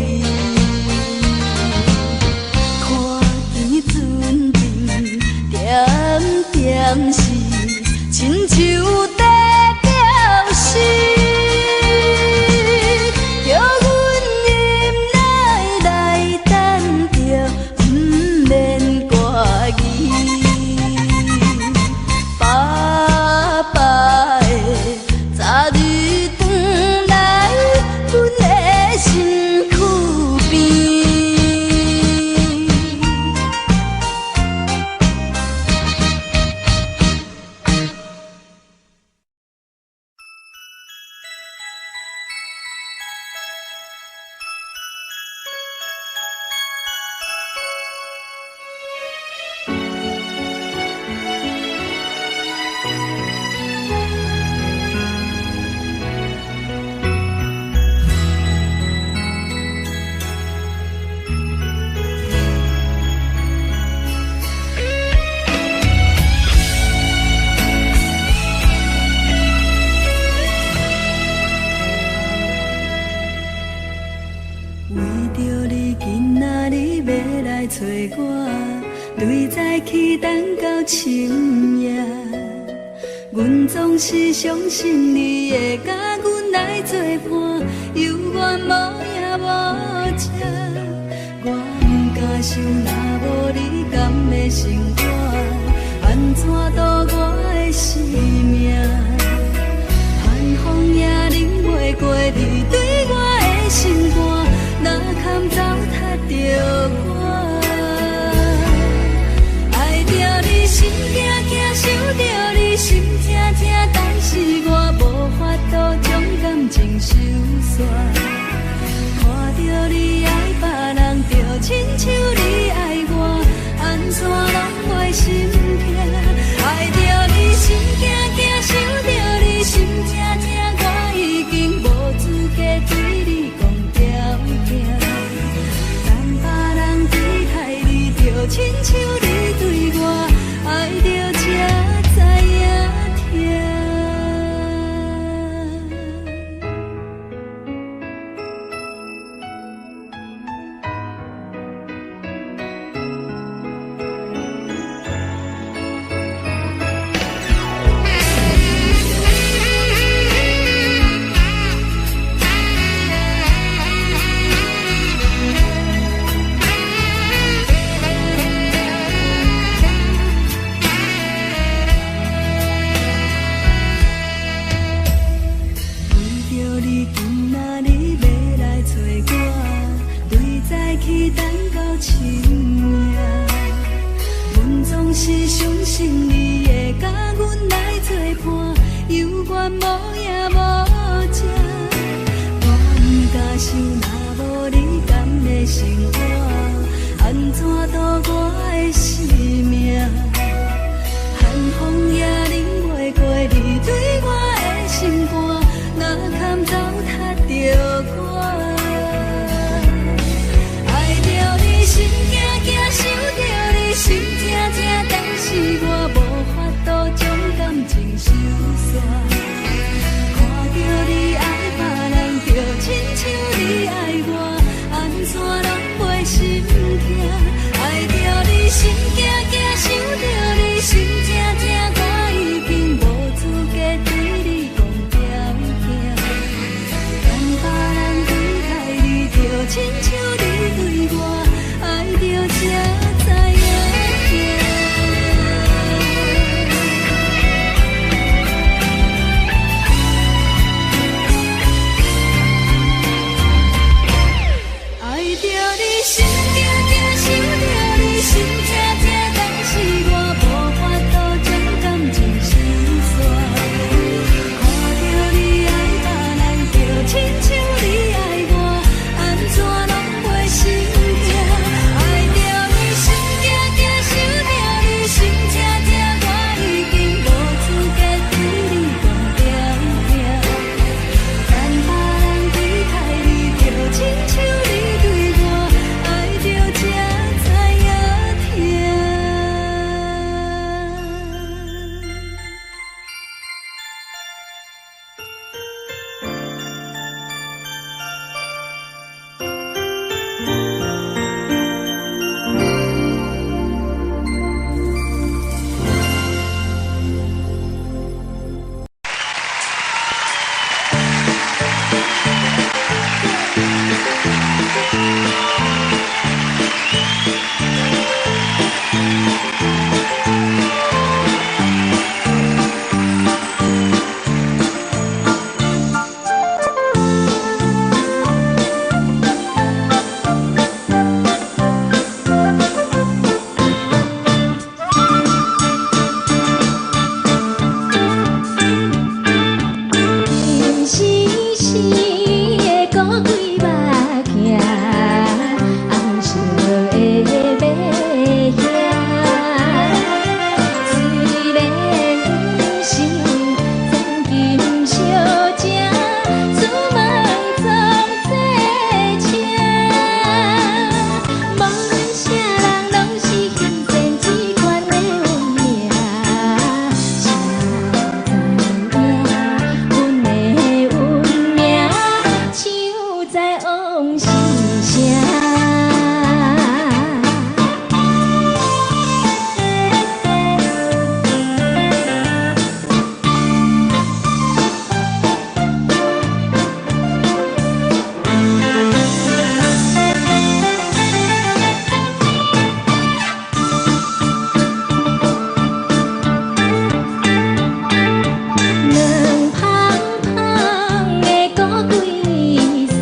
看見船燈點點是，親像在表示，叫阮忍耐來等著，毋免掛記。爸爸的早日轉來，阮的身軀邊。為著你今仔日欲來揣我，對早起等到深夜。阮總是相信你會佮阮來作伴，猶原無影無跡。我毋敢想，若無你敢會生活，按怎度我的生命？寒風也冷袂過你對我的心肝。親命。阮總是相信你會佮阮來做伴，猶原無影無跡。我毋敢想，若無你敢會生活，按怎度我的生命？寒風也忍袂過你對我的心肝，哪堪糟蹋著我？愛著你心驚驚，想著你心痛痛，但是我無法度將感情收煞。看著你愛別人，就親像你愛我，按怎攏袂心痛？愛著你心驚驚，想著你心痛痛，我已經無資格對你講條件。當別人對待你，就親像你對我，愛著才知影疼。愛著你心驚驚，想著你心痛痛，但是我無法度將感情收煞。看著你愛別人，就親像你愛我，按怎攏袂心痛？愛著你心驚驚，想著你心痛痛，我已經無資格對你講條件。當別人對待你，就親像你對我，愛著才知影疼。金絲絲的古鬼目鏡，紅色的馬兄。雖然不是千金小姐，出賣總坐車。無論啥人，攏是欣羨這款的運命。誰知影阮的運命，唱在往事聲。軟芳芳的古龜山，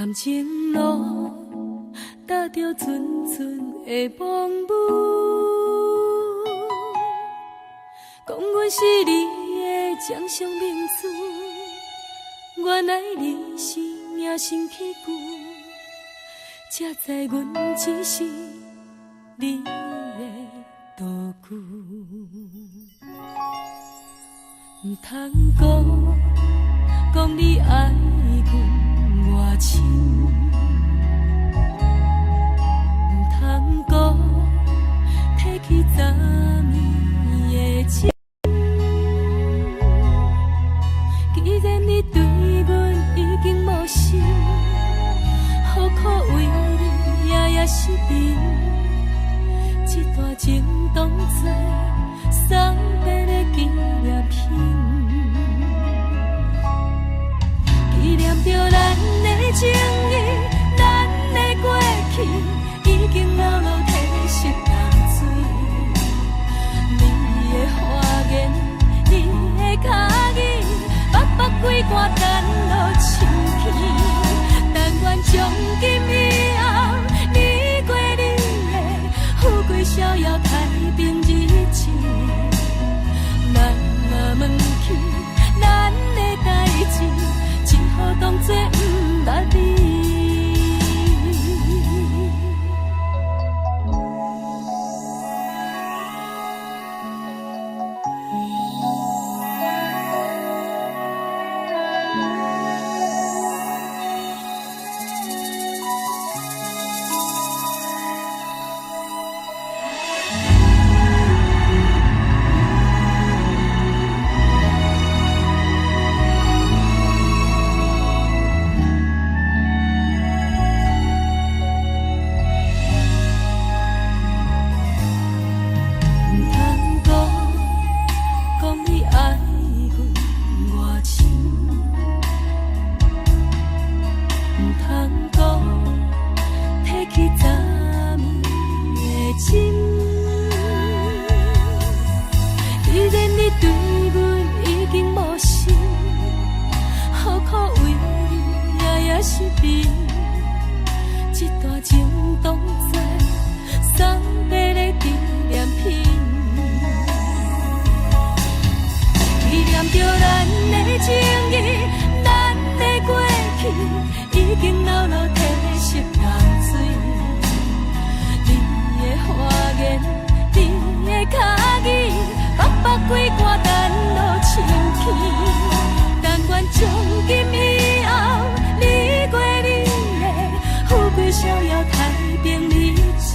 感情路踏著阵阵的风雨，讲阮是你的掌上明珠，原來你是隱身器具，才知阮只是你的道具。毋通講，講你愛阮偌深，毋通講，提起昨暝的情。既然你對阮已經無心，何苦為你夜夜失眠？這段情當作送別的紀念品，紀念著咱的情誼，咱的過去，已經老落褪色淡水。你的花言，你的跤語，北北規寒等落深去。但願從今以後，你過你的，富貴逍遙太平日子。咱若問起咱的代誌，只好當作毋捌你。毋通講，講你愛阮偌深，毋通講，提起昨暝的情。既然你對阮已經無心，何苦為你夜夜失眠？這段情當作送別的紀念品，紀念著咱的情誼，咱的過去，已經老落褪色淡水。你的花言，你的跤語，北北規寒等落深去。但願從今以後，你過你的，富貴逍遙太平日子。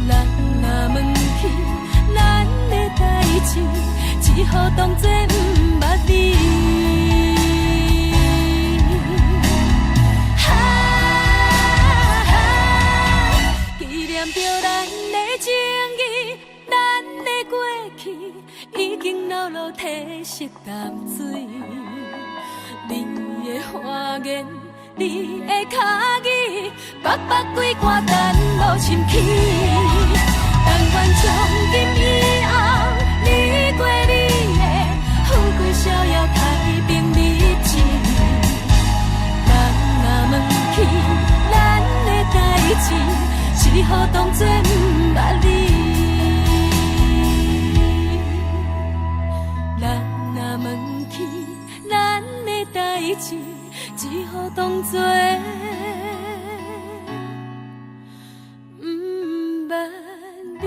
人若問起咱的代誌，只好當作毋捌你。哈，紀念著咱的情誼，咱的過去，已經老落褪色淡水。你的花言，你的跤語，北北規寒等落深去。但願從今以後，你過你的，富貴逍遙太平日子。人若問起咱的代誌，只好當作毋捌你。人若問起咱的代誌，只好當作毋捌你。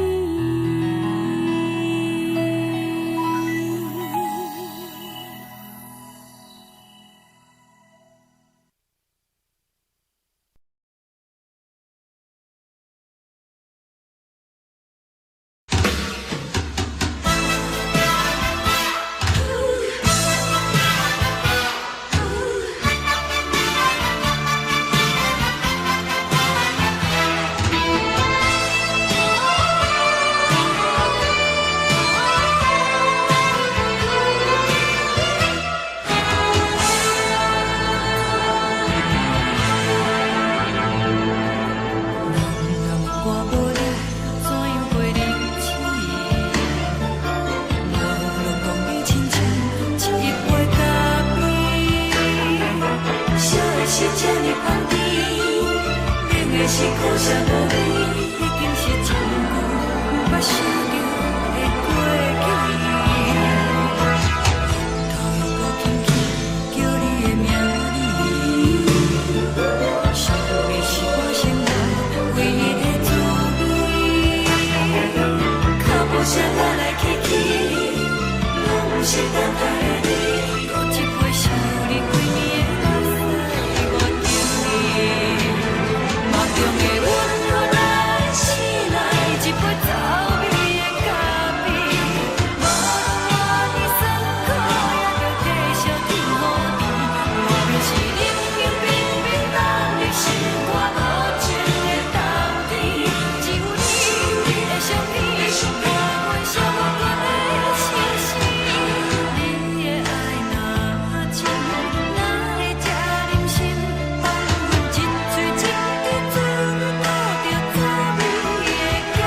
芳甜，冷的是苦涩無味，已經是真久毋捌想著的過去。頭又閣輕輕叫你的名字，想的是我生活唯一的滋味。腳步聲來來去去，攏毋是等待的你。閣一杯想你規暝的目屎，我敬你。夢中的阮予咱醒來，一杯走味的咖啡。無論偌尼酸苦，也著繼續天雨甜。外面是冷冷冰冰冻入心肝無情的冬天，只有你的相片，伴阮寂寞的相思。你的愛若深，哪會這忍心放阮一喙一滴水吐著走味的咖啡？人若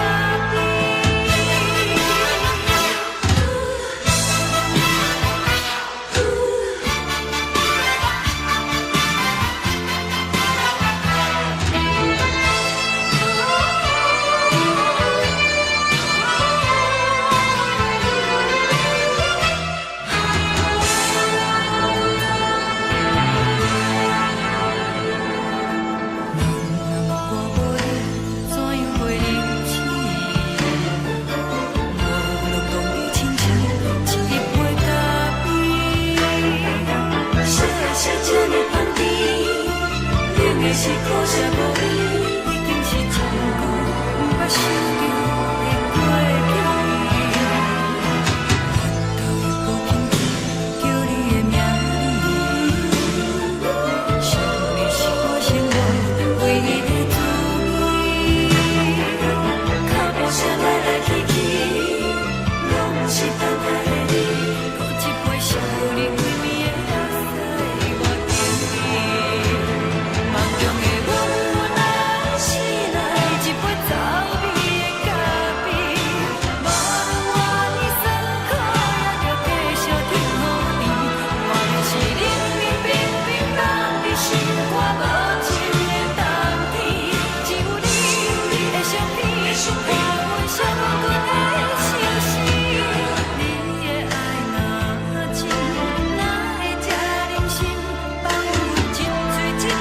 無你，怎樣過日子？無論當你親像一杯咖啡。啥的啥這呢芳甜，冷的是苦澀無味，已經是真久毋捌想著的過去。頭又閣輕輕叫你的名字，想的是我生活唯一的滋味。腳步聲來來去去，攏毋是等待的你。閣一杯想你規暝的目屎，我敬你。夢中的阮予咱醒來，一杯走味的咖啡。無論偌尼酸苦，也著繼續天雨甜。外面是冷冷冰冰凍入心肝無情的冬天，只有你的相片，伴阮寂寞的相思。你的愛若深，哪會這忍心放阮一喙一滴水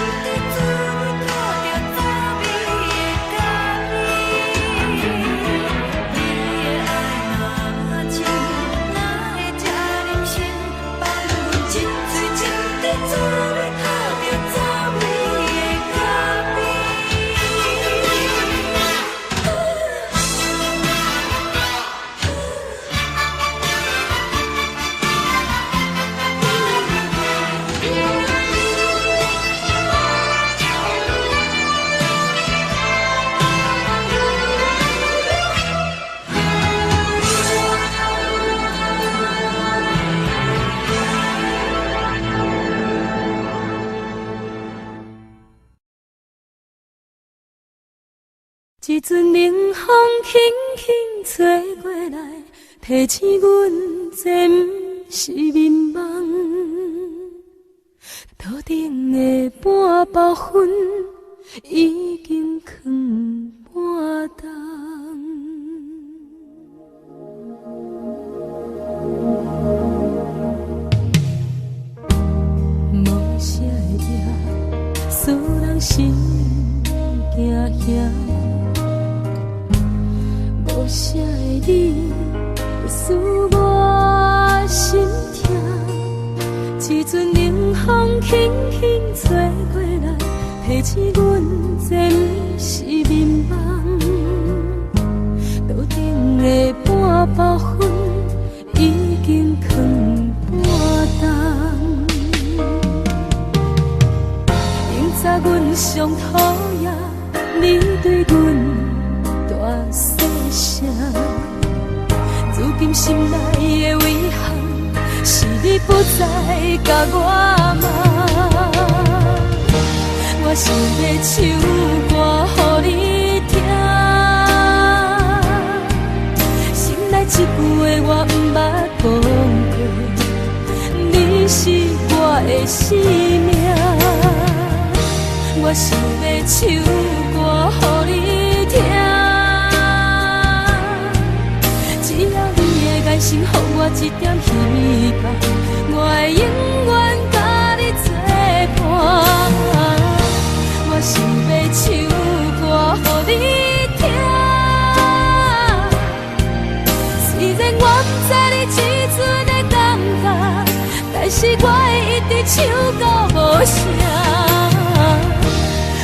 吐著走味的咖啡？你的愛若深，哪會這忍心放阮一喙一滴水吐著走味的咖啡？一陣冷風輕輕吹過來，提醒阮這毋是眠夢。桌頂的半包薰已經囥半冬。無聲的夜，使人心驚嚇。無聲的你，使我心痛。一陣冷風輕輕吹過來，提醒阮這毋是眠夢。桌頂的半包薰已經囥半冬。明早阮上討厭你對阮大細聲，如今心內的遺憾是你不再共我罵。我想欲唱歌予你聽，心內這句話我毋捌講過，你是我的生命。我想欲唱歌予你聽。只要你的眼神予我一點希望，我會永遠佮你做伴。我想欲唱歌予你聽。雖然我毋知你這陣的感覺，但是我會一直唱到無聲。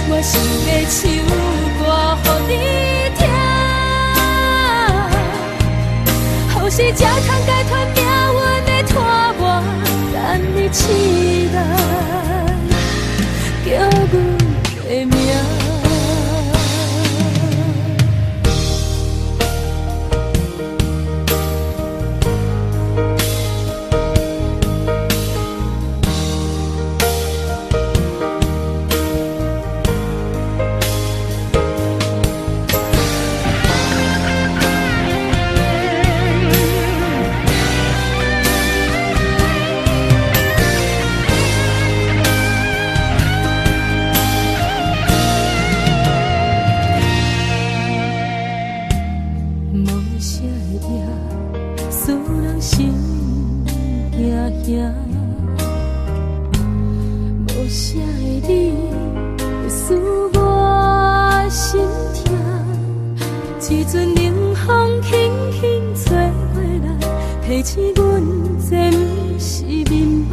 我想欲唱歌予你聽，予是才通解脫命運的拖磨，等你醒來，叫阮的名。無聲的夜，使人心驚驚。無聲的你，使我心痛。一陣冷風輕輕吹過來，提醒阮這毋是眠夢。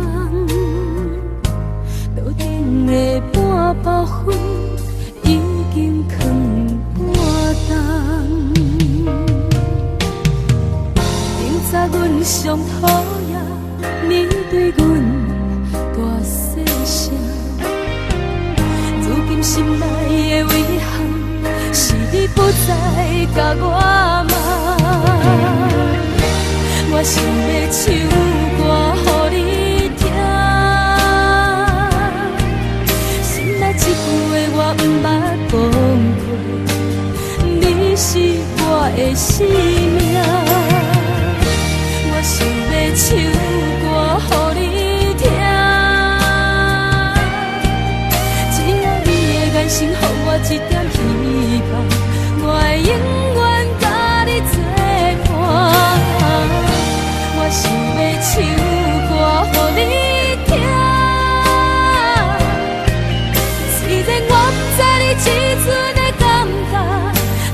桌頂的半包粉已經囥半冬。明早阮上討厭你對阮大細聲，如今心內的遺憾是你不再共我望。我想欲唱歌予你聽，心內這句話我毋捌講過，你是我的生命。我想欲唱歌予你聽，只要你的眼神予我一點希望，我會永遠佮你做伴。我想欲唱歌予你聽，雖然我毋知你這陣的感覺，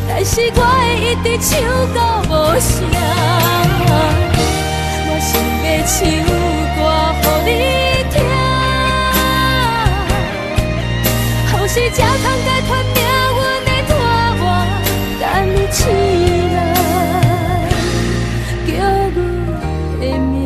但是我會一直唱到無聲。我想欲唱歌予你聽，予是才通解脫命運的拖磨，等你醒來，叫阮的名。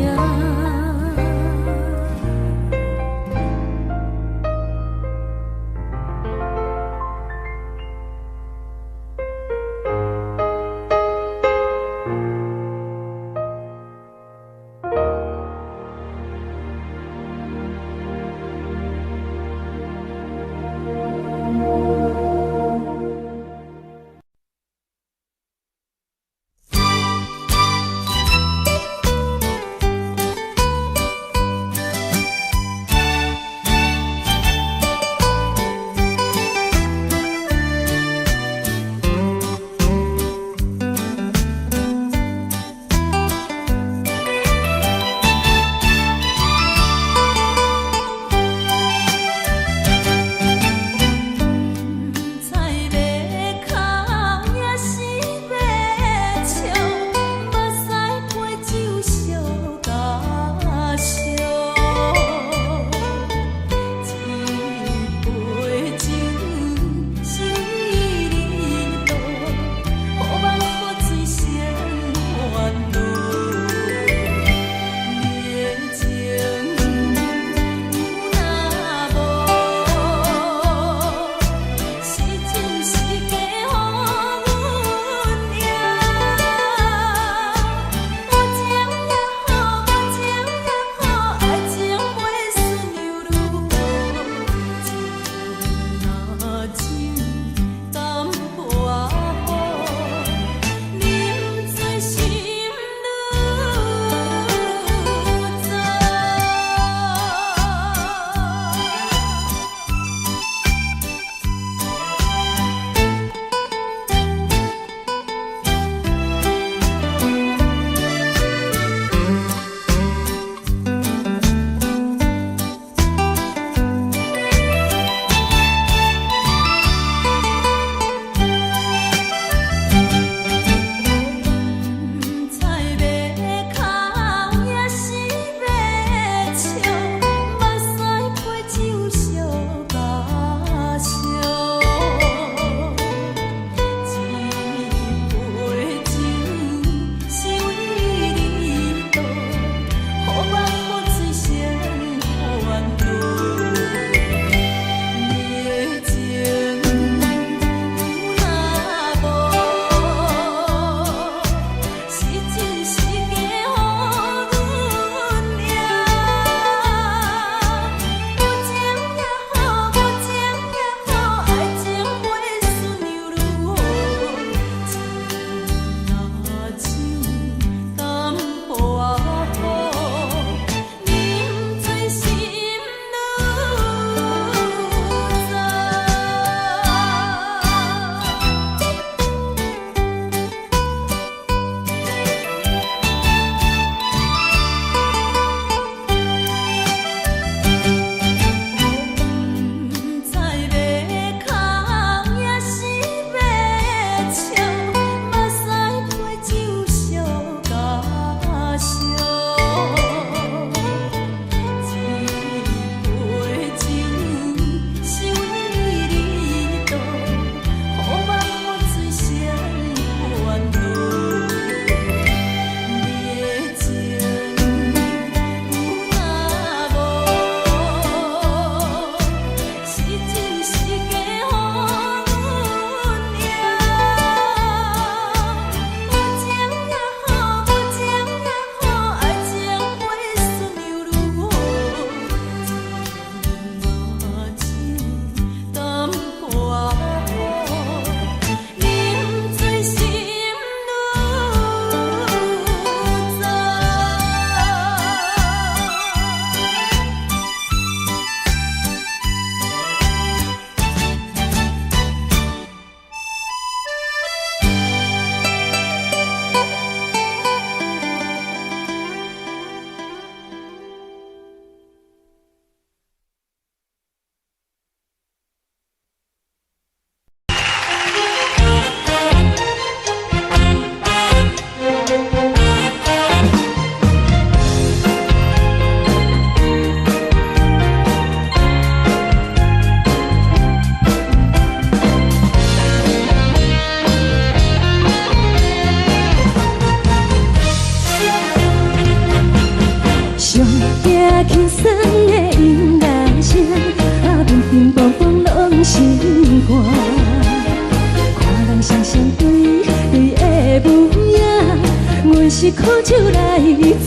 是苦酒來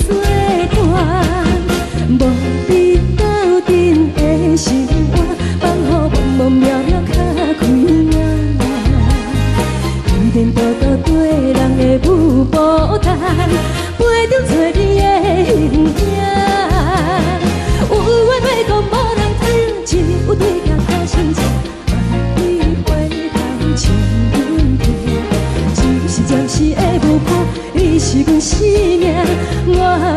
做伴，無你鬥陣的生活，放予茫茫渺渺較開眼。天顛倒倒對人的舞步動，陪著找你的形影。有話欲講無人聽，只有對鏡看心情。望你回頭笑阮聽，只是暫時的舞伴，你是阮生命。我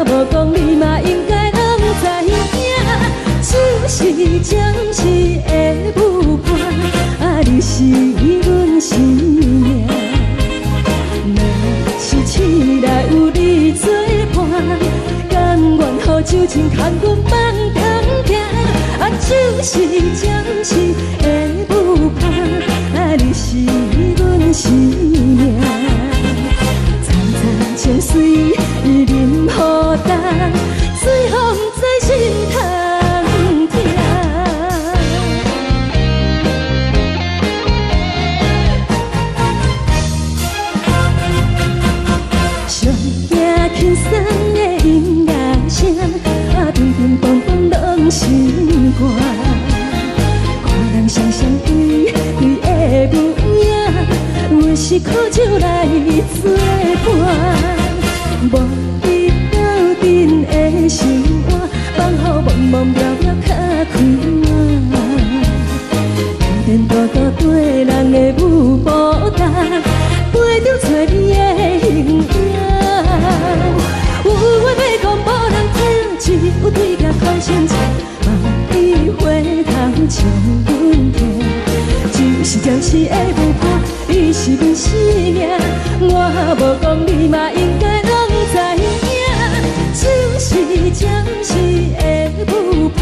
無講你嘛應該攏知影，只是暫時的舞伴，啊，你是阮生命。若是醒來有你做伴，甘願予酒精牽阮放中行，啊，只是暫時的舞伴，啊，你是阮生命。層層情隨淋雨重，最予毋知心通疼。上驚輕鬆的音樂聲，啊，乒乒乓乓攏心肝。看人雙雙對對的舞影，阮是苦酒來做伴，無你鬥陣的生活，放予茫茫渺渺較開眼。天顛倒倒對人的舞步動，陪著找你的形影。有話欲講無人聽，只有對鏡看心情。望你回頭笑阮聽，只是暫時的舞伴，你是阮生命。我無講你嘛應該攏知影，只是暫時的舞伴，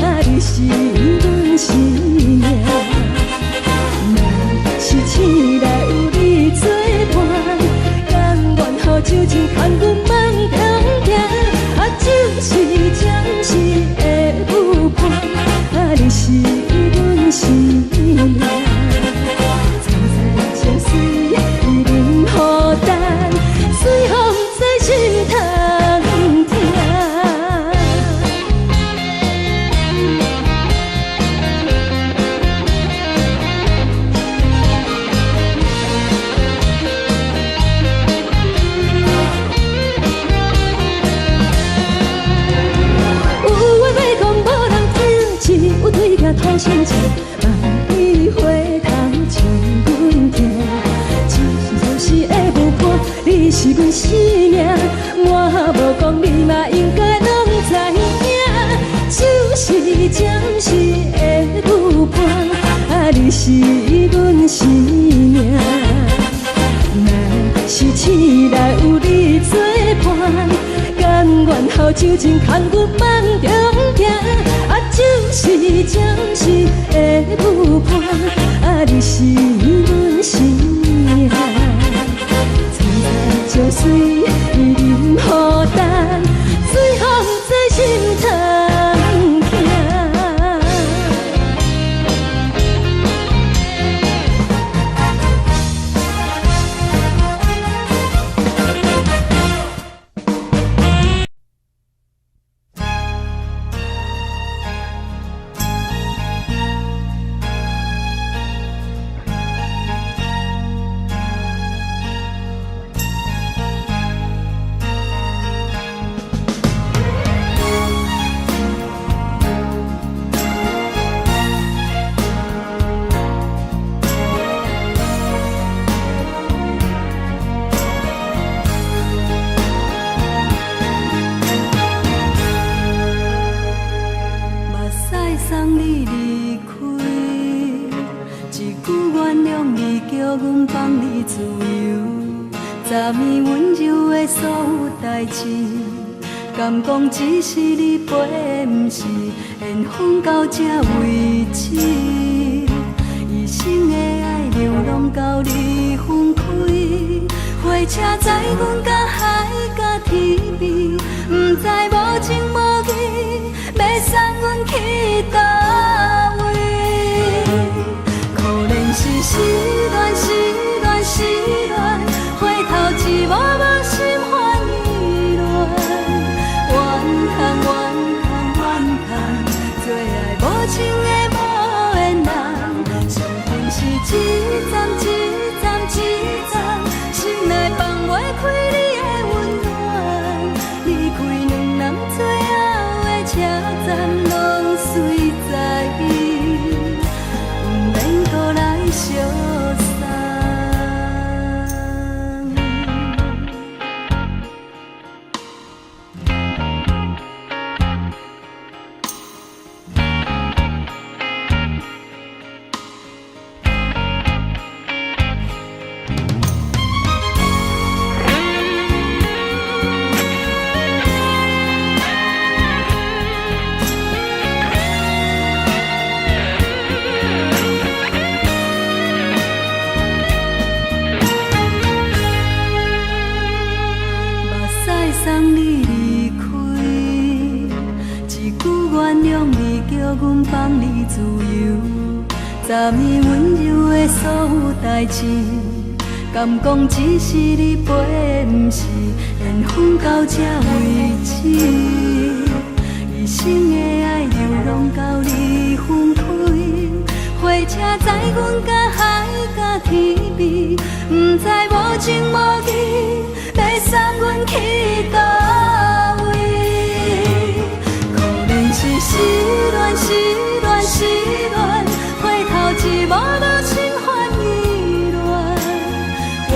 啊，你是阮生命。若是醒來有你做伴，甘願予酒精牽阮放中行，啊，只是暫時的舞伴，啊，你是阮生命。層層情隨淋雨重，最予毋知心通疼。有話欲講無人聽，只有對鏡看心情。望你回頭笑阮聽，只是暫時的舞伴，你是阮生命。我無講你嘛應該攏知影，只是暫時的舞伴，啊，你是阮生命。若是醒來有你做伴，甘願予酒精牽阮放中行，啊，只是暫時的舞伴，啊，你是阮生命。層層情隨淋雨重，最予毋知心通疼。目屎送你離開，一句原諒你叫阮放你自由。昨暝溫柔的所有代誌，敢講只是你陪，毋是緣分到這為止。一生的愛流浪到你分開，火車載阮到海角天邊，毋知無情無義，欲送阮去佗位？可憐是失戀，失戀，失戀，回頭一幕幕心煩。是一站一站一站，心內放袂開你的溫暖。離開兩人最後的車站，攏隨在，毋免閣來相送。目屎送你離開，一句原諒你叫阮放你自由。昨暝溫柔的所有代誌，敢講只是你陪，毋是緣分到這為止。一生的愛流浪到你分開，火車載阮甲海甲天邊，毋知無情無義欲送阮去佗位。可憐是失戀失戀失戀，回頭一幕無心煩意亂。怨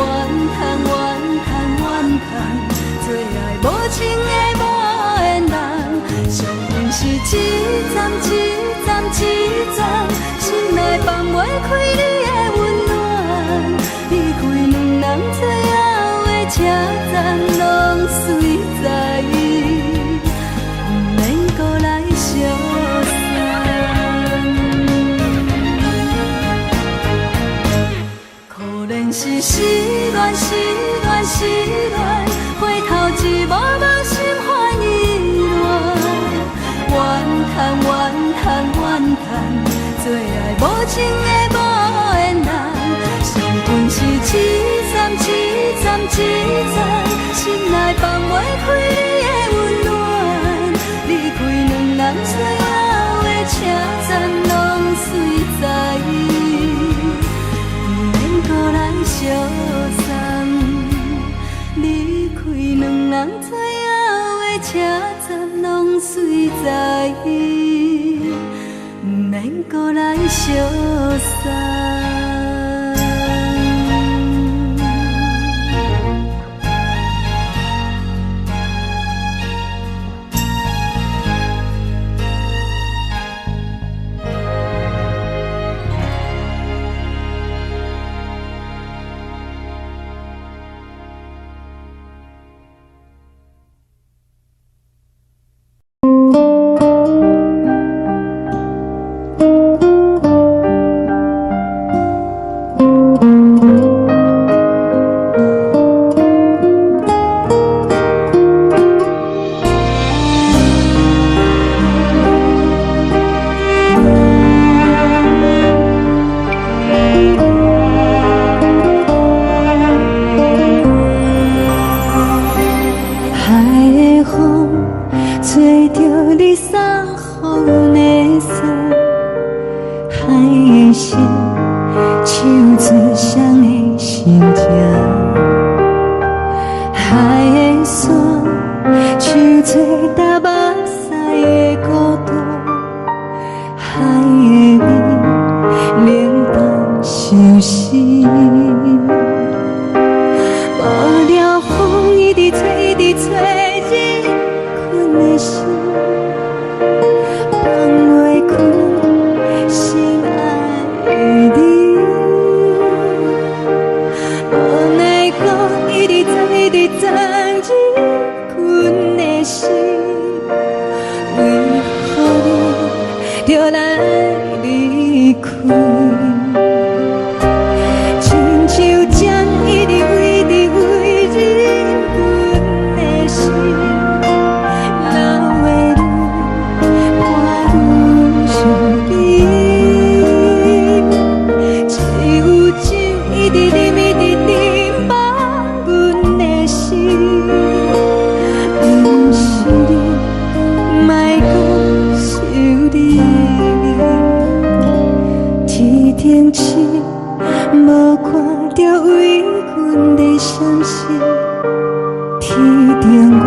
嘆怨嘆怨嘆，做愛無情的無緣人，相逢是一站一站一站，心內放袂開你的溫暖。離開兩人最後的車站，攏隨在，毋免閣來相送。可憐是失戀失戀失戀，回頭一幕無心煩意亂。怨嘆怨嘆怨嘆，做愛無情的無緣人，相逢是一站一站一站，心內放袂開你的溫暖。離開兩人最後的車站，攏隨在，毋免閣來相送。離開兩人最後的車站，攏隨在，毋免閣來相送。無看著微阮的閃爍，天頂月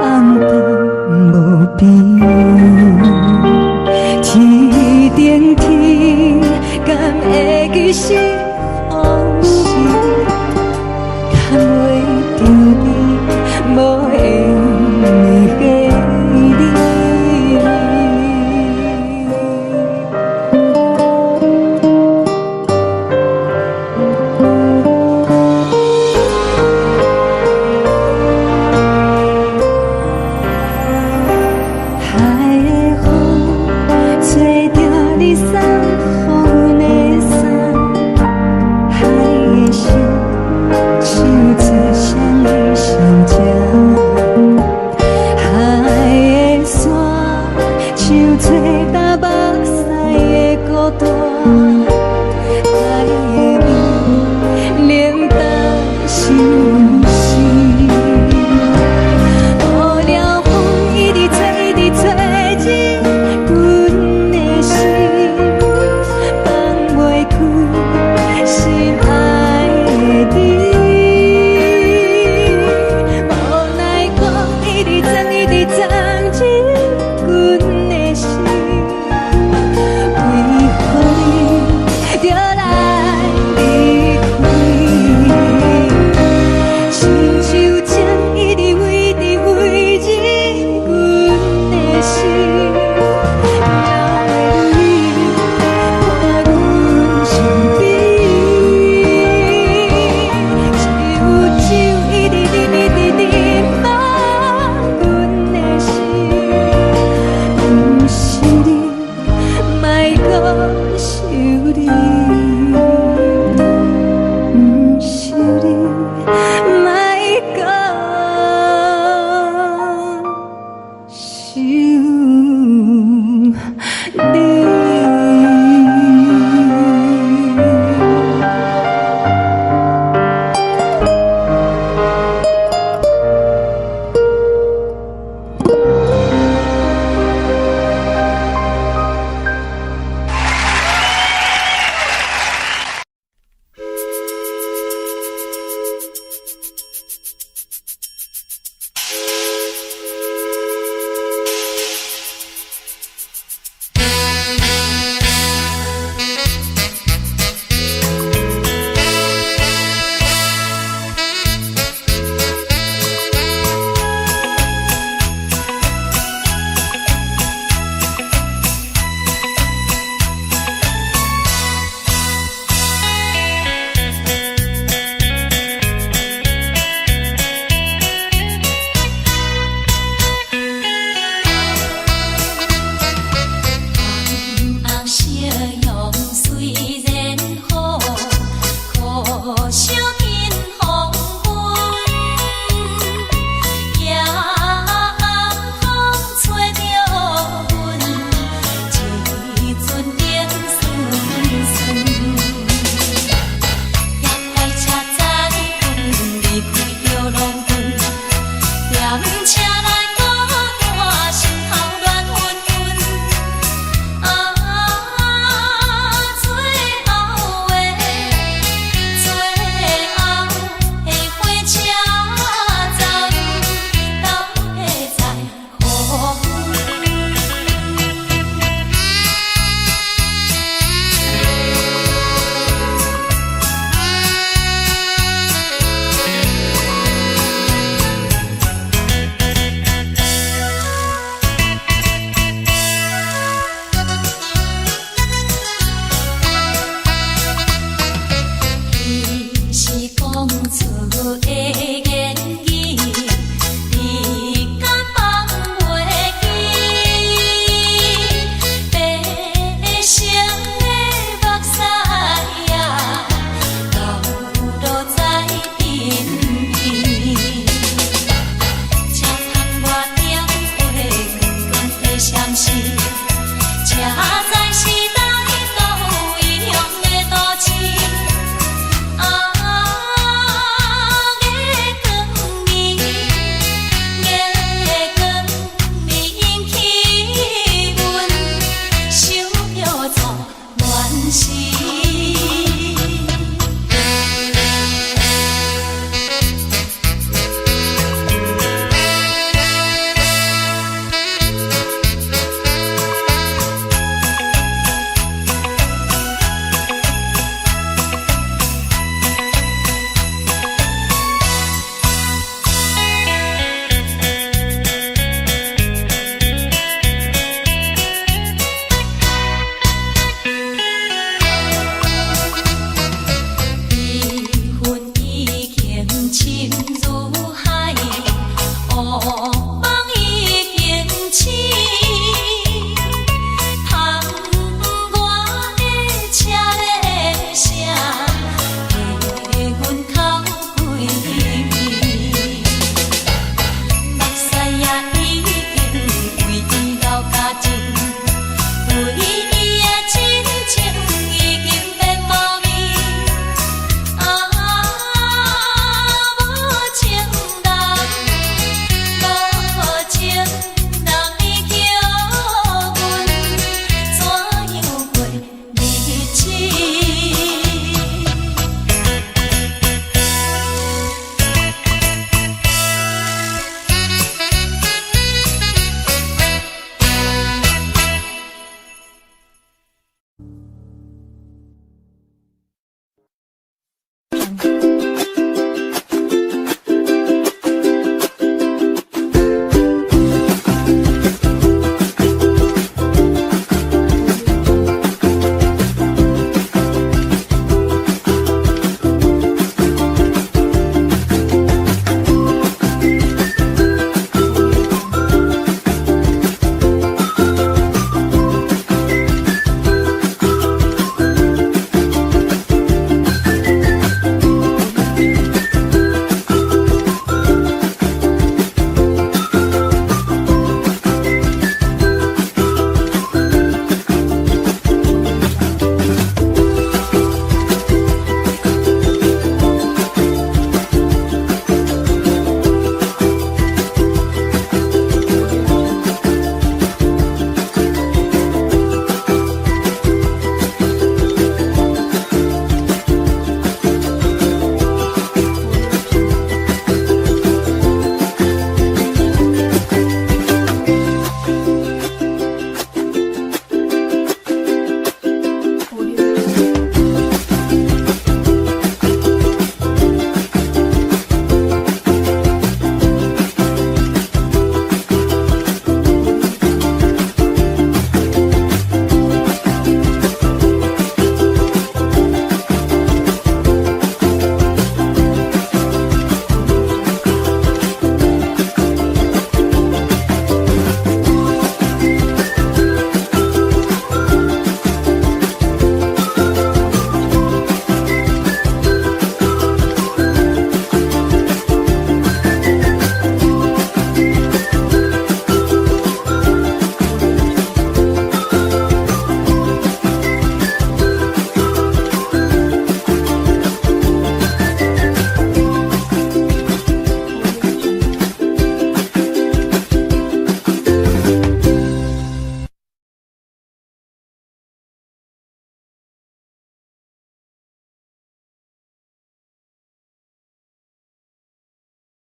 暗淡無邊，天頂天，敢會記是